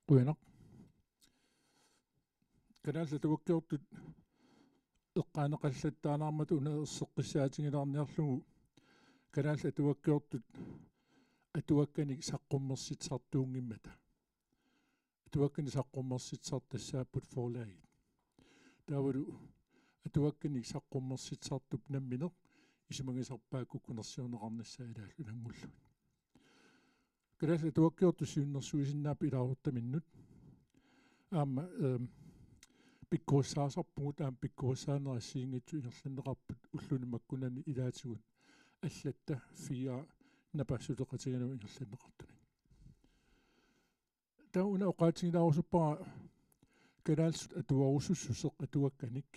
Qujanaq. Kalaallit atuakkiortut eqqaaneqallattaarnarmata una erseqqissaatigilaarniarlugu kalaallit atuakkiortut atuakkanik saqqummersitsisartuunngimmata. Atuakkanik saqqummersitsisartut tassaapput forlagit. Taavalu atuakkanik saqqummersitsisartup nammineq isumagisarpaat kukkunersiorneqarnissaa ilaallu ilanngullugit. Kalaallit atuakkiortut siunnersuisinnaapput ilaasortaminnut. Aamma, ehm, pikkorissaasarpugut, aamma pikkorissaanerit assigiinngitsut ingerlanneqarput ulluni makkunani ilaatigut allatta fire napassuteqatigiinnagu ingerlanneqartunik. Taava una oqaatigilaarusuppara kalaallisut atuarusussuseq atuakkanik.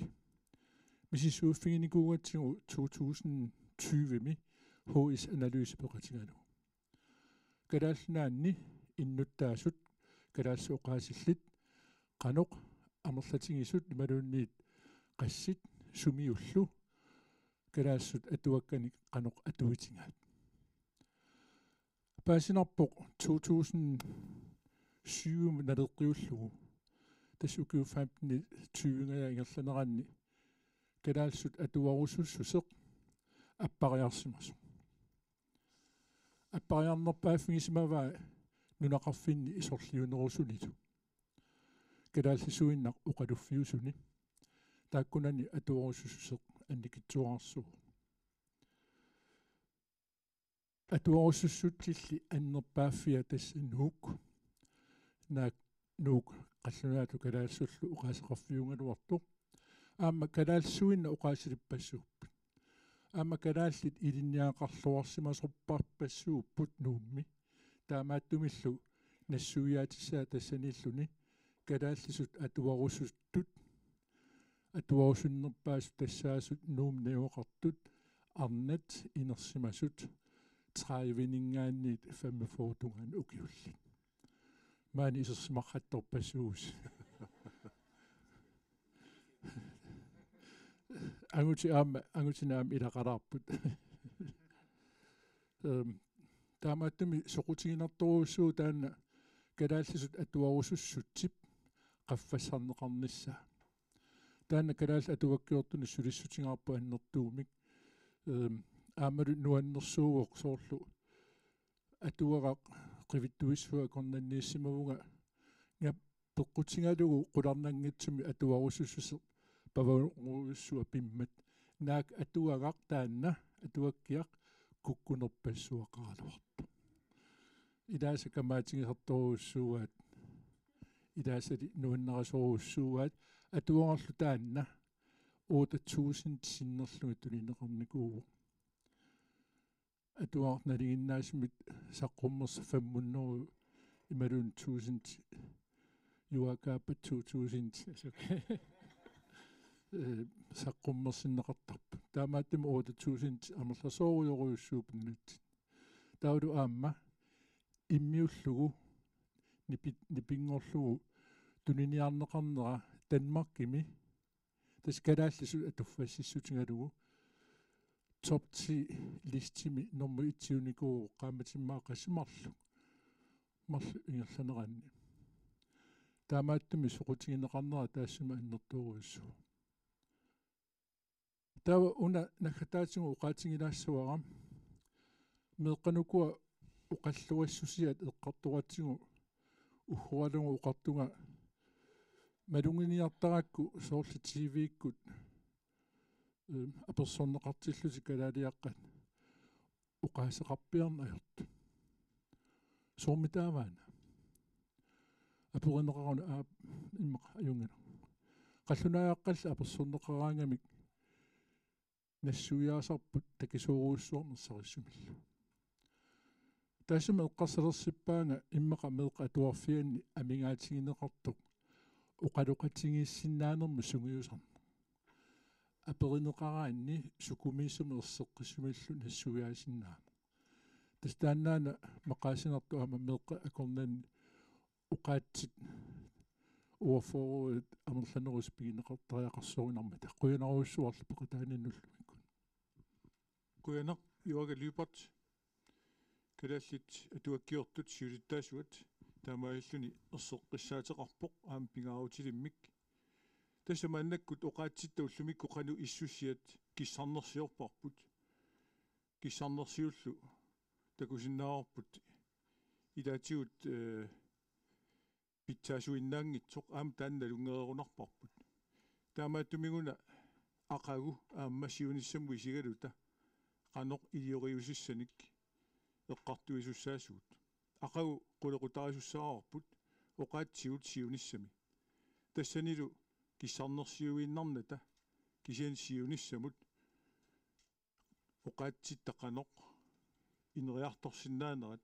Misissuiffiginikuugatsigu to tusind tyve-mi H S Analyse peqatigalugu. Kalaallit Nunaanni innuttaasut kalaallisut oqaasillit qanoq amerlatigisut imaluunniit qassit sumiullu kalaallisut atuakkanik qanoq atuitigaat. Paasinarpoq to tusind syv naleqqiullugu, tassa ukiut femten tyvingajak ingerlaneranni kalaallisut atuarusussuseq appariarsimasoq. Appariarnerpaaffigisimavaa nunaqarfinni isorliunerusunilu kalaallisuinnaq oqaluffiusuni. Taakkunani atuarusussuseq annikitsuararsuuvoq. Atuarusussutsilli annerpaaffia tassa Nuuk. Naak Nuuk qallunaatut kalaallisullu oqaaseqarfiugaluartoq. Aamma kalaallisuinnaq oqaasilippassuupput. Aamma kalaallit ilinniagaqarluarsimasorpassuupput Nuummi. Taamaattumillu nassuiaatissaat tassaniilluni kalaallisut atuarusuttut, atuarusunnerpaasut tassaasut Nuummi najugaqartut arnat inersimasut tredive-ninngaanniit femogfyrre tungaanut ukiullit. Maani isersimaqqattorpassuusi. Angutit aamma, angutini aamma ilaqalaarput. Ehm, taamaattumik soqutiginartorujussuuvoq taanna kalaallisut atuarusussutsip qaffassarneqarnissaa. Taanna kalaallit atuakkiortunut sulissutigaarput annertuumik. Ehm, aammalu nuannersuuvoq soorlu atuagaq qivittuissuaq akornanniissimavunga, nga peqqutigalugu qularnanngitsumik atuarusussuseq pavanerujussuaq pimmat. Naak atuagaq taanna, atuakkiaq kukkunerpassuaqaraluartoq. Ilaasa kamaatigisartorujussuuaat, ilaasali nuannarisorujussuuaat, atuagarlu taanna otte tusind sinnerlugit tunineqarnikuuvoq. Atuagaq nalinginnaasumik saqqummersoq fem hundrede imaluunniit tusind, Joachim Kaappa to tusind, altså, øh, saqqummersinneqartarput. Taamaattumik otte tusind amerlasoorujorujussuupput nunatsinni. Taavalu aamma immiullugu nipi-, nipinngorlugu tuniniarneqarnera Danmarkimi, tassa kalaallisut atuffassissutigalugu, top ti listimi nummer et-iunikuuvoq qaammatit immaqa qassit marluk, marluk ingerlaneranni. Taamaattumik soqutigineqarnera taassuma annertoorujussuuvoq. Taava una naggataatigut oqaatigilaassuara. Meeqqanukua oqalluassusiat eqqartoratsigu ugguaralugu oqartunga: Maluginiartarakku soorlu T V-kkut, eh, apersorneqartillutik kalaaliaqqat oqaaseqarpiarneq ajortut. Soormitaava una? Aperineqaruna, aa, immaqa ajunngilaq. Qallunaajaqqalli apersorneqaraangamik nassuiaasarput takisoorujussuarmik ersarissumillu. Taassuma eqqarsalersippavunga immaqa meeqqat atuarfianni amigaatigineqartoq oqaloqatigiissinnaanermut sungiusarneq. Aperineqaraanni sukumiisumik erseqqissumillu nassuiaasinnaaneq. Tassa taannaana maqaasinartoq aamma meeqqat akornanni oqaatsit uaffooruit amerlanerusut pigineqartariaqarsorinarmata. Qujanarujussuarlu peqataaninnullumikkut. Qujanaq, Joakim Lyberth, Kalaallit Atuakkiortut siulittaasuat, taamaalilluni erseqqissaateqarpoq aamma pingaarutilimmik. Tassa maannakkut oqaatsitta ullumikkut qanoq issussiat kissarnersiorparput. Kissarnersiullu takusinnaavarput ilaatigut, eh, pitsaasuinnaanngitsoq, aamma taanna nalunngereerunarparput. Taamaattumik-una aqagu aamma siunissamut isigaluta qanoq ilioriusissanik eqqartuisussaasugut. Aqagu qulequtaarisussaavarput oqaatsigut siunissami. Tassanilu kissarnersiuinnarnata, kisianni siunissamut oqaatsitta qanoq ineriartorsinnaanerat,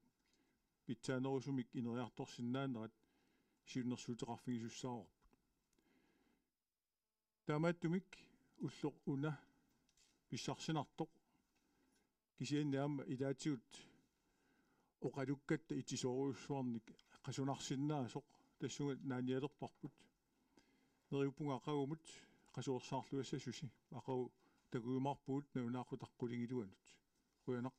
pitsaanerusumik ineriartorsinnaanerat siunnersuuteqarfigisussaavarput. Taamaattumik ulloq una pissarsinartoq, kisianni aamma ilaatigut oqalukkatta itisoorujussuarnik qasunarsinnaasoq tassunga naanialerparput. Neriuppunga aqagumut qasuersaarluassasusi, aqagu takujumaarpugut nalunaaqutaq qulingiluanut. Qujanaq.